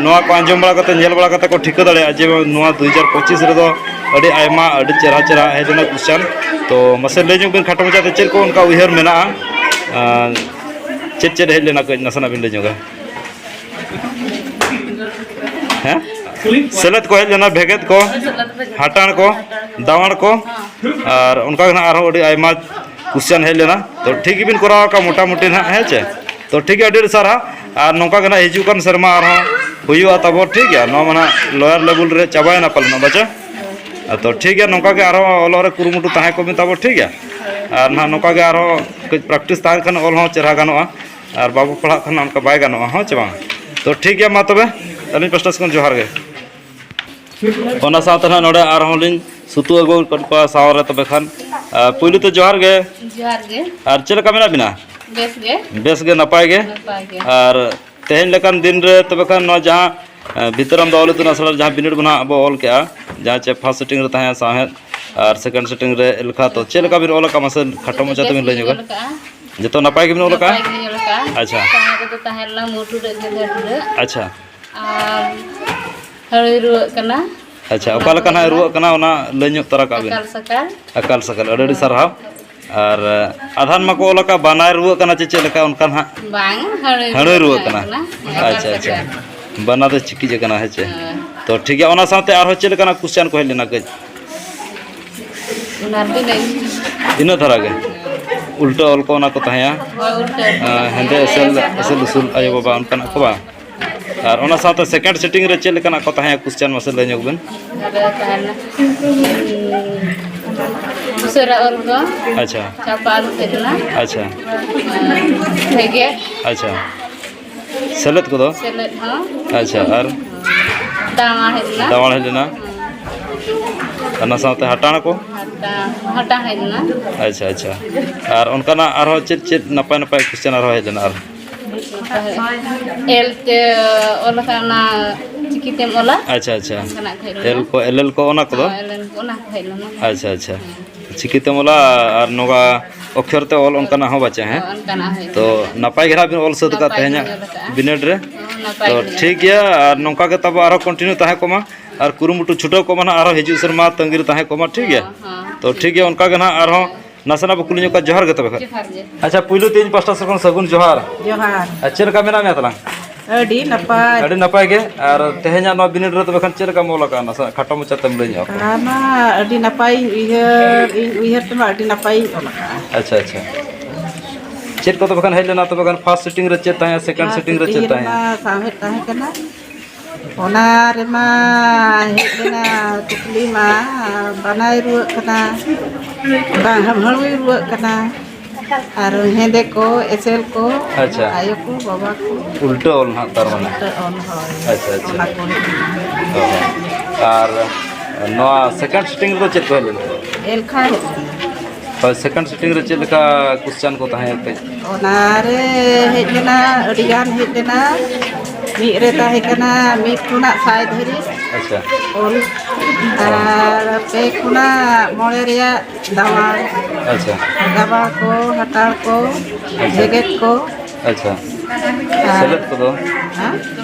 ᱱᱚᱣᱟ ᱠᱚ ᱟᱸᱡᱚᱢ ᱵᱟᱲᱟ ᱠᱟᱛᱮ, ᱧᱮᱞ ᱵᱟᱲᱟ ᱠᱟᱛᱮ ᱠᱚ ᱴᱷᱤᱠᱟᱹ ᱫᱟᱲᱮᱭᱟᱜᱼᱟ ᱡᱮ ᱱᱚᱣᱟ ᱫᱩ ᱦᱟᱡᱟᱨ ᱯᱚᱸᱪᱤᱥ ᱨᱮᱫᱚ ᱟᱹᱰᱤ ᱟᱭᱢᱟ, ᱟᱹᱰᱤ ᱪᱮᱦᱨᱟ ᱪᱮᱦᱨᱟ ᱦᱮᱡ ᱞᱮᱱᱟ question᱾ ᱛᱚ ᱢᱟᱥᱮ ᱞᱟᱹᱭ ᱧᱚᱜ ᱵᱤᱱ ᱠᱷᱟᱴᱚ ᱢᱟᱪᱷᱟᱛᱮ ᱪᱮᱫ ᱠᱚ ᱚᱱᱠᱟ ᱩᱭᱦᱟᱹᱨ ᱢᱮᱱᱟᱜᱼᱟ? ᱟᱨ ᱪᱮᱫ ᱪᱮᱫ ᱦᱮᱡ ᱞᱮᱱᱟ, ᱠᱟᱹᱡ ᱱᱟᱥᱮᱱᱟᱜ ᱵᱤᱱ ᱞᱟᱹᱭ ᱧᱚᱜᱟ? ᱦᱮᱸ? ᱥᱮᱞᱮᱫ ᱠᱚ ᱦᱮᱡ ᱞᱮᱱᱟ, ᱵᱷᱮᱜᱮᱫ ᱠᱚ, ᱦᱟᱴᱟᱬ ᱠᱚ, ᱫᱟᱣᱟᱬ ᱠᱚ, ᱟᱨ ᱚᱱᱠᱟ ᱜᱮ ᱱᱟᱦᱟᱜ ᱟᱨᱦᱚᱸ ᱟᱹᱰᱤ ᱟᱭᱢᱟ ᱠᱩᱥᱪᱟᱱ ᱦᱮᱡ ᱞᱮᱱᱟ᱾ ᱛᱚ, ᱴᱷᱤᱠ ᱜᱮᱵᱤᱱ ᱠᱚᱨᱟᱣ ᱟᱠᱟᱫ ᱢᱚᱴᱟᱢᱩᱴᱤ ᱱᱟᱦᱟᱜ, ᱦᱮᱸ ᱪᱮ? ᱛᱚ, ᱴᱷᱤᱠ ᱜᱮᱭᱟ, ᱟᱹᱰᱤ ᱟᱹᱰᱤ ᱥᱟᱨᱦᱟᱣ᱾ ᱟᱨ ᱱᱚᱝᱠᱟ ᱜᱮ ᱱᱟᱦᱟᱜ ᱦᱤᱡᱩᱜ ᱠᱟᱱ ᱥᱮᱨᱢᱟ ᱟᱨᱦᱚᱸ ᱦᱩᱭᱩᱜᱼᱟ ᱛᱟᱵᱚ, ᱴᱷᱤᱠ ᱜᱮᱭᱟ? ᱱᱚᱣᱟ ᱢᱟ ᱱᱟᱦᱟᱜ lower level ᱨᱮ ᱪᱟᱵᱟᱭᱮᱱᱟ ᱯᱟᱞᱮᱱ, ᱵᱟᱪᱮ? ᱛᱚ, ᱴᱷᱤᱠ ᱜᱮᱭᱟ, ᱱᱚᱝᱠᱟ ᱜᱮ ᱟᱨᱦᱚᱸ ᱚᱞᱚᱜ ᱨᱮ ᱠᱩᱨᱩᱢᱩᱴᱩ ᱛᱟᱦᱮᱸ ᱠᱚᱜ ᱵᱤᱱ ᱛᱟᱵᱚ, ᱴᱷᱤᱠ ᱜᱮᱭᱟ? ᱟᱨ ᱱᱟᱦᱟᱜ ᱱᱚᱝᱠᱟ ᱜᱮ ᱟᱨᱦᱚᱸ ᱠᱟᱹᱡ practice ᱛᱟᱦᱮᱱ ᱠᱷᱟᱱ ᱚᱞ ᱦᱚᱸ ᱪᱮᱦᱨᱟ ᱜᱟᱱᱚᱜᱼᱟ, ᱟᱨ ᱵᱟᱵᱚ ᱯᱟᱲᱦᱟᱜ ᱠᱷᱟᱱ ᱚᱱᱠᱟ ᱵᱟᱭ ᱜᱟᱱᱚᱜᱼᱟ, ᱦᱚᱸ ᱪᱮ ᱵᱟᱝ? ᱛᱚ, ᱴᱷᱤᱠ ᱜᱮᱭᱟ, ᱢᱟ ᱛᱚᱵᱮ ᱟᱹᱞᱤᱧ ᱯᱟᱥᱴᱟ ᱥᱮᱫ ᱠᱷᱚᱱ ᱡᱚᱦᱟᱨ ᱜᱮ᱾ ᱚᱱᱟ ᱥᱟᱶᱛᱮ ᱱᱟᱦᱟᱜ ᱱᱚᱰᱮ ᱟᱨᱦᱚᱸ ᱞᱤᱧ ᱥᱩᱛᱩ ᱟᱹᱜᱩ ᱟᱠᱟᱫ ᱠᱚᱣᱟ ᱥᱟᱶ ᱨᱮ, ᱛᱚᱵᱮ ᱠᱷᱟᱱ, ᱟᱨ, ᱯᱩᱭᱞᱩ ᱛᱮ ᱡᱚᱦᱟᱨ ᱜᱮ᱾ ᱡᱚᱦᱟᱨ ᱜᱮ᱾ ᱟᱨ ᱪᱮᱫ ᱞᱮᱠᱟ ᱢᱮᱱᱟᱜ ᱵᱤᱱᱟ? ᱵᱮᱥ ᱜᱮ᱾ ᱵᱮᱥ ᱜᱮ, ᱱᱟᱯᱟᱭ ᱜᱮ᱾ ᱱᱟᱯᱟᱭ ᱜᱮ᱾ ᱟᱨ ᱛᱮᱦᱮᱧ ᱞᱮᱠᱟᱱ ᱫᱤᱱ ᱨᱮ ᱛᱚᱵᱮ ᱠᱷᱟᱱ ᱱᱚᱣᱟ ᱡᱟᱦᱟᱸ, ᱟᱨ, ᱵᱷᱤᱛᱟᱹᱨᱟᱢ ᱫᱚ ᱚᱞ ᱤᱛᱩᱱ ᱟᱥᱲᱟ ᱨᱮ ᱡᱟᱦᱟᱸ ᱵᱤᱱᱤᱰ ᱵᱚᱱ ᱦᱟᱸᱜ ᱵᱚ ᱚᱞ ᱠᱮᱜᱼᱟ, ᱡᱟᱦᱟᱸ ᱪᱮ first sitting ᱨᱮ ᱛᱟᱦᱮᱸ ᱥᱟᱶᱦᱮᱫ ᱟᱨ second sitting ᱨᱮ ᱮᱞᱠᱷᱟ, ᱛᱚ ᱪᱮᱫ ᱞᱮᱠᱟ ᱵᱤᱱ ᱚᱞ ᱟᱠᱟᱫᱼᱟ, ᱢᱟᱥᱮ ᱠᱷᱟᱴᱚ ᱢᱟᱪᱷᱟ ᱛᱮᱵᱤᱱ ᱞᱟᱹᱭ ᱧᱚᱜᱟ? ᱡᱚᱛᱚ ᱱᱟᱯᱟᱭ ᱜᱮᱵᱤᱱ ᱚᱞ ᱟᱠᱟᱫᱼᱟ? ᱱᱟᱯᱟᱭ ᱜᱮᱞᱤᱧ ᱚᱞ ᱟᱠᱟᱫᱼᱟ᱾ ᱟᱪᱪᱷᱟ᱾ ᱥᱟᱶᱦᱮᱫ ᱨᱮᱫᱚ ᱛᱟᱦᱮᱸ ᱞᱮᱱᱟ ᱢᱩ ᱴᱩᱰᱟᱹᱜ ᱜᱮᱸᱫᱷᱟᱹ ᱴᱩᱰᱟᱹᱜ᱾ ᱟᱪᱪᱷᱟ᱾ ᱟᱨ ᱦᱟᱹᱲᱩᱭ ᱨᱩᱣᱟᱹᱜ ᱠᱟᱱᱟ᱾ ᱟᱪᱪᱷᱟ, ᱚᱠᱟ ᱞᱮᱠᱟ ᱱᱟᱦᱟᱜ ᱮ ᱨᱩᱣᱟᱹᱜ ᱠᱟᱱᱟ, ᱚᱱᱟ ᱞᱟᱹᱭ ᱧᱚᱜ ᱛᱟᱨᱟ ᱠᱟᱜ ᱵᱤᱱ᱾ ᱟᱠᱟᱞ ᱥᱟᱠᱟᱞ᱾ ᱟᱠᱟᱞ ᱥᱟᱠᱟᱞ, ᱟᱹᱰᱤ ᱟᱹᱰᱤ ᱥᱟᱨᱦᱟᱣ᱾ ᱟᱨ, ᱟᱫᱷᱟᱱ ᱢᱟᱠᱚ ᱚᱞ ᱟᱠᱟᱫ ᱵᱟᱱᱟᱭ ᱨᱩᱣᱟᱹᱜ ᱠᱟᱱᱟ, ᱪᱮ ᱪᱮᱫ ᱞᱮᱠᱟ ᱚᱱᱠᱟ ᱱᱟᱦᱟᱜ? ᱵᱟᱝ, ᱦᱟᱹᱲᱩᱭ ᱦᱟᱹᱲᱩᱭ ᱨᱩᱣᱟᱹᱜ ᱨᱩᱣᱟᱹᱜ ᱠᱟᱱᱟ᱾ ᱠᱟᱱᱟ᱾ ᱟᱠᱟᱞ ᱟᱪᱪᱷᱟ, ᱟᱪᱪᱷᱟ᱾ ᱥᱟᱠᱟᱞ᱾ ᱵᱟᱱᱟ ᱫᱚ ᱪᱤᱠᱤᱡ ᱟᱠᱟᱱᱟ, ᱦᱮᱸ ᱪᱮ? ᱦᱮᱸ᱾ ᱛᱚ, ᱴᱷᱤᱠ ᱜᱮᱭᱟ, ᱚᱱᱟ ᱥᱟᱶᱛᱮ ᱟᱨᱦᱚᱸ ᱪᱮᱫ ᱞᱮᱠᱟᱱᱟᱜ question ᱠᱚ ᱦᱮᱡ ᱞᱮᱱᱟ ᱠᱟᱹᱡ? ᱚᱱᱟ ᱨᱮᱫᱚ ᱤᱱᱟᱹᱜ ᱜᱮ᱾ ᱤᱱᱟᱹᱜ ᱫᱷᱟᱨᱟ ᱜᱮ? ᱩᱞᱴᱟᱹ ᱚᱞ ᱠᱚ ᱚᱱᱟ ᱠᱚ ᱛᱟᱦᱮᱸᱭᱟ᱾ ᱦᱳᱭ, ᱩᱞᱴᱟᱹ ᱚᱞ ᱠᱚ ᱟᱸ, ᱦᱮᱸᱫᱮ ᱛᱟᱦᱮᱸᱭᱟ᱾ ᱮᱥᱮᱞ, ᱮᱥᱮᱞ ᱩᱥᱩᱞ ᱟᱭᱳ ᱵᱟᱵᱟ, ᱚᱱᱠᱟᱱᱟᱜ ᱠᱚ ᱵᱟᱝ? ᱟᱨ ᱚᱱᱟ ᱥᱟᱶᱛᱮ second sitting ᱨᱮ ᱪᱮᱫ ᱞᱮᱠᱟᱱᱟᱜ ᱠᱚ ᱛᱟᱦᱮᱸᱭᱟ question, ᱢᱟᱥᱮ ᱞᱟᱹᱭ ᱧᱚᱜ ᱵᱤᱱ? ᱟᱨ ᱛᱟᱦᱮᱱᱟ, ᱩᱸ, ᱩᱥᱟᱹᱨᱟ ᱚᱞ ᱠᱚ᱾ ᱟᱪᱪᱷᱟ᱾ ᱪᱷᱟᱯᱟ ᱟᱞᱚ ᱛᱟᱦᱮᱱᱟ᱾ ᱟᱪᱪᱷᱟ᱾ ᱟᱨ ᱵᱷᱮᱜᱮᱫ᱾ ᱟᱪᱪᱷᱟ᱾ ᱥᱮᱞᱮᱫ ᱠᱚᱫᱚ? ᱥᱮᱞᱮᱫ ᱦᱚᱸ᱾ ᱟᱪᱪᱷᱟ, ᱟᱨ? ᱫᱟᱣᱟ ᱦᱮᱡ ᱞᱮᱱᱟ᱾ ᱫᱟᱣᱟᱲ ᱦᱮᱡ ᱞᱮᱱᱟ᱾ ᱦᱮᱸ᱾ ᱚᱱᱟ ᱥᱟᱶᱛᱮ ᱦᱟᱴᱟᱬ ᱠᱚ? ᱦᱟᱴᱟᱬ, ᱦᱟᱴᱟᱬ ᱦᱮᱡ ᱞᱮᱱᱟ᱾ ᱟᱪᱪᱷᱟ, ᱟᱪᱪᱷᱟ᱾ ᱟᱨ ᱚᱱᱠᱟᱱᱟᱜ ᱟᱨᱦᱚᱸ ᱪᱮᱫ ᱪᱮᱫ ᱱᱟᱯᱟᱭ ᱱᱟᱯᱟᱭ question ᱟᱨᱦᱚᱸ ᱦᱮᱡ ᱞᱮᱱᱟ ᱟᱨ? ᱮᱞ ᱛᱮ ᱚᱞ ᱟᱠᱟᱱ ᱚᱱᱟ ᱪᱤᱠᱤ ᱛᱮᱢ ᱚᱞᱟ? ᱟᱪᱪᱷᱟ, ᱟᱪᱪᱷᱟ᱾ ᱚᱱᱠᱟᱱᱟᱜ ᱠᱚ ᱦᱮᱡ ᱞᱮᱱᱟ᱾ ᱮᱞ ᱠᱚ, ᱮᱞ ᱮᱞ ᱠᱚ, ᱚᱱᱟ ᱠᱚᱫᱚ? ᱦᱚᱸ, ᱮᱞ ᱮᱞ ᱠᱚ, ᱚᱱᱟ ᱠᱚ ᱦᱮᱡ ᱞᱮᱱᱟ᱾ ᱟᱪᱪᱷᱟ, ᱟᱪᱪᱷᱟ᱾ ᱦᱮᱸ᱾ ᱪᱤᱠᱤ ᱛᱮᱢ ᱚᱞᱟ ᱟᱨ ᱱᱚᱣᱟ ᱚᱠᱠᱷᱚᱨ ᱛᱮ ᱚᱞ, ᱚᱱᱠᱟᱱᱟᱜ ᱦᱚᱸ ᱵᱟᱪᱮ, ᱦᱮᱸ? ᱦᱚᱸ, ᱚᱱᱠᱟᱱᱟᱜ ᱦᱚᱸ ᱦᱮᱡ ᱛᱚ, ᱞᱮᱱᱟ᱾ ᱱᱟᱯᱟᱭ ᱜᱮ ᱱᱟᱦᱟᱜ ᱵᱤᱱ ᱚᱞ ᱥᱟᱹᱛ ᱟᱠᱟᱫ ᱱᱟᱯᱟᱭ ᱛᱮᱦᱮᱧᱟᱜ ᱜᱤᱧ ᱚᱞ ᱟᱠᱟᱫᱼᱟ᱾ ᱵᱤᱱᱤᱰ ᱨᱮ᱾ ᱦᱚᱸ, ᱱᱟᱯᱟᱭ ᱛᱚ, ᱜᱮ᱾ ᱴᱷᱤᱠ ᱜᱮᱭᱟ, ᱟᱨ ᱱᱚᱝᱠᱟ ᱜᱮ ᱛᱟᱵᱚ ᱟᱨᱦᱚᱸ continue ᱛᱟᱦᱮᱸ ᱠᱚᱜ ᱢᱟ, ᱟᱨ ᱠᱩᱨᱩᱢᱩᱴᱩ ᱪᱷᱩᱴᱟᱹᱣ ᱠᱚᱜ ᱢᱟ ᱱᱟᱦᱟᱜ, ᱟᱨᱦᱚᱸ ᱦᱤᱡᱩᱜ ᱥᱮᱨᱢᱟ ᱛᱟᱺᱜᱤ ᱨᱮ ᱛᱟᱦᱮᱸ ᱠᱚᱜ ᱢᱟ, ᱴᱷᱤᱠ ᱜᱮᱭᱟ? ᱦᱚᱸ, ᱦᱚᱸ, ᱛᱚ, ᱴᱷᱤᱠ ᱴᱷᱤᱠ ᱜᱮᱭᱟ, ᱜᱮᱭᱟ᱾ ᱚᱱᱠᱟ ᱜᱮ ᱱᱟᱦᱟᱜ ᱟᱨᱦᱚᱸ ᱱᱟᱥᱮᱱᱟᱜ ᱵᱚ ᱠᱩᱞᱤ ᱧᱚᱜ ᱠᱚᱣᱟ᱾ ᱡᱚᱦᱟᱨ ᱜᱮ ᱛᱚᱵᱮ ᱠᱷᱟᱱ᱾ ᱡᱚᱦᱟᱨ ᱜᱮ᱾ ᱟᱪᱪᱷᱟ, ᱯᱩᱭᱞᱩ ᱛᱮ ᱤᱧ ᱯᱟᱥᱴᱟ ᱥᱮᱫ ᱠᱷᱚᱱ ᱥᱟᱹᱜᱩᱱ ᱡᱚᱦᱟᱨ᱾ ᱡᱚᱦᱟᱨ᱾ ᱟᱨ ᱪᱮᱫ ᱞᱮᱠᱟ ᱢᱮᱱᱟᱜ ᱢᱮᱭᱟ ᱛᱟᱞᱟᱝ? ᱟᱹᱰᱤ ᱱᱟᱯᱟᱭ᱾ ᱟᱹᱰᱤ ᱱᱟᱯᱟᱭ ᱜᱮ᱾ ᱟᱨ ᱛᱮᱦᱮᱧᱟᱜ ᱱᱚᱣᱟ ᱵᱤᱱᱤᱰ ᱨᱮ ᱛᱚᱵᱮ ᱠᱷᱟᱱ ᱪᱮᱫ ᱞᱮᱠᱟᱢ ᱚᱞ ᱟᱠᱟᱫᱼᱟ? ᱱᱟᱥᱮᱱᱟᱜ ᱠᱷᱟᱴᱚ ᱢᱟᱪᱷᱟ ᱛᱮᱢ ᱞᱟᱹᱭ ᱧᱚᱜ ᱟᱠᱚᱣᱟ᱾ ᱚᱱᱟ ᱢᱟ ᱟᱹᱰᱤ ᱱᱟᱯᱟᱭ ᱤᱧ ᱩᱭᱦᱟᱹᱨ, ᱤᱧ ᱩᱭᱦᱟᱹᱨ ᱛᱮᱢᱟ ᱟᱹᱰᱤ ᱱᱟᱯᱟᱭᱤᱧ ᱚᱞ ᱟᱠᱟᱫᱼᱟ᱾ ᱟᱪᱪᱷᱟ, ᱟᱪᱪᱷᱟ᱾ ᱪᱮᱫ ᱠᱚ ᱛᱚᱵᱮ ᱠᱷᱟᱱ ᱦᱮᱡ ᱞᱮᱱᱟ? ᱛᱚᱵᱮ ᱠᱷᱟᱱ ᱯᱷᱟᱥᱴ ᱥᱤᱴᱤᱝ ᱨᱮ ᱪᱮᱫ ᱛᱟᱦᱮᱸ, ᱥᱮᱠᱮᱱᱰ ᱯᱷᱟᱥᱴ ᱥᱤᱴᱤᱝ ᱨᱮ ᱥᱤᱴᱤᱝ ᱪᱮᱫ ᱛᱟᱦᱮᱸ? ᱨᱮᱢᱟ ᱥᱟᱶᱦᱮᱫ ᱛᱟᱦᱮᱸ ᱠᱟᱱᱟ᱾ ᱚᱱᱟ ᱨᱮᱢᱟ ᱦᱮᱡ ᱞᱮᱱᱟ ᱠᱩᱠᱞᱤ ᱢᱟ, ᱵᱟᱱᱟᱭ ᱨᱩᱣᱟᱹᱜ ᱠᱟᱱᱟ, ᱵᱟᱝ ᱦᱟᱹᱢᱦᱟᱹᱲᱩᱭ ᱨᱩᱣᱟᱹᱜ ᱠᱟᱱᱟ, ᱟᱨ ᱦᱮᱸᱫᱮ ᱠᱚ, ᱮᱥᱮᱞ ᱠᱚ, ᱟᱪᱪᱷᱟ᱾ ᱟᱭᱳ ᱠᱚ, ᱵᱟᱵᱟ ᱠᱚ᱾ ᱩᱞᱴᱟᱹ ᱚᱞ ᱱᱟᱦᱟᱜ ᱛᱟᱨ ᱢᱟᱱᱮ᱾ ᱩᱞᱴᱟᱹ ᱚᱞ, ᱦᱳᱭ᱾ ᱟᱪᱪᱷᱟ, ᱟᱪᱪᱷᱟ᱾ ᱚᱱᱟ ᱠᱚ ᱦᱮᱡ ᱞᱮᱱᱟ᱾ ᱚ᱾ ᱟᱨ ᱱᱚᱣᱟ ᱥᱮᱠᱮᱱᱰ ᱥᱤᱴᱤᱝ ᱨᱮᱫᱚ ᱪᱮᱫ ᱠᱚ ᱦᱮᱡ ᱞᱮᱱᱟ? ᱮᱞᱠᱷᱟ ᱦᱮᱡ ᱞᱮᱱᱟ᱾ ᱦᱳᱭ, ᱥᱮᱠᱮᱱᱰ ᱥᱤᱴᱤᱝ ᱨᱮ ᱪᱮᱫ ᱞᱮᱠᱟ ᱠᱚᱥᱪᱟᱱ ᱠᱚ ᱛᱟᱦᱮᱸ ᱠᱟᱱᱟ? ᱚᱱᱟᱨᱮ ᱦᱮᱡ ᱞᱮᱱᱟ, ᱟᱹᱰᱤᱜᱟᱱ ᱦᱮᱡ ᱞᱮᱱᱟ᱾ ᱢᱤᱫ ᱨᱮ ᱛᱟᱦᱮᱸ ᱠᱟᱱᱟ ᱢᱤᱫ ᱠᱷᱚᱱᱟᱜ ᱥᱟᱭ ᱫᱷᱟᱹᱨᱤᱡ᱾ ᱟᱪᱪᱷᱟ᱾ ᱚᱞ᱾ ᱟᱨ ᱯᱮ ᱠᱷᱚᱱᱟᱜ ᱢᱚᱬᱮ ᱨᱮᱭᱟᱜ ᱫᱟᱣᱟᱲ᱾ ᱟᱪᱪᱷᱟ᱾ ᱜᱟᱵᱟᱲ ᱠᱚ, ᱦᱟᱛᱟᱲ ᱠᱚ, ᱟᱪᱪᱷᱟ᱾ ᱡᱮᱜᱮᱫ ᱠᱚ᱾ ᱟᱪᱪᱷᱟ᱾ ᱟᱨ ᱥᱮᱞᱮᱫ ᱠᱚᱫᱚ? ᱦᱮᱸ?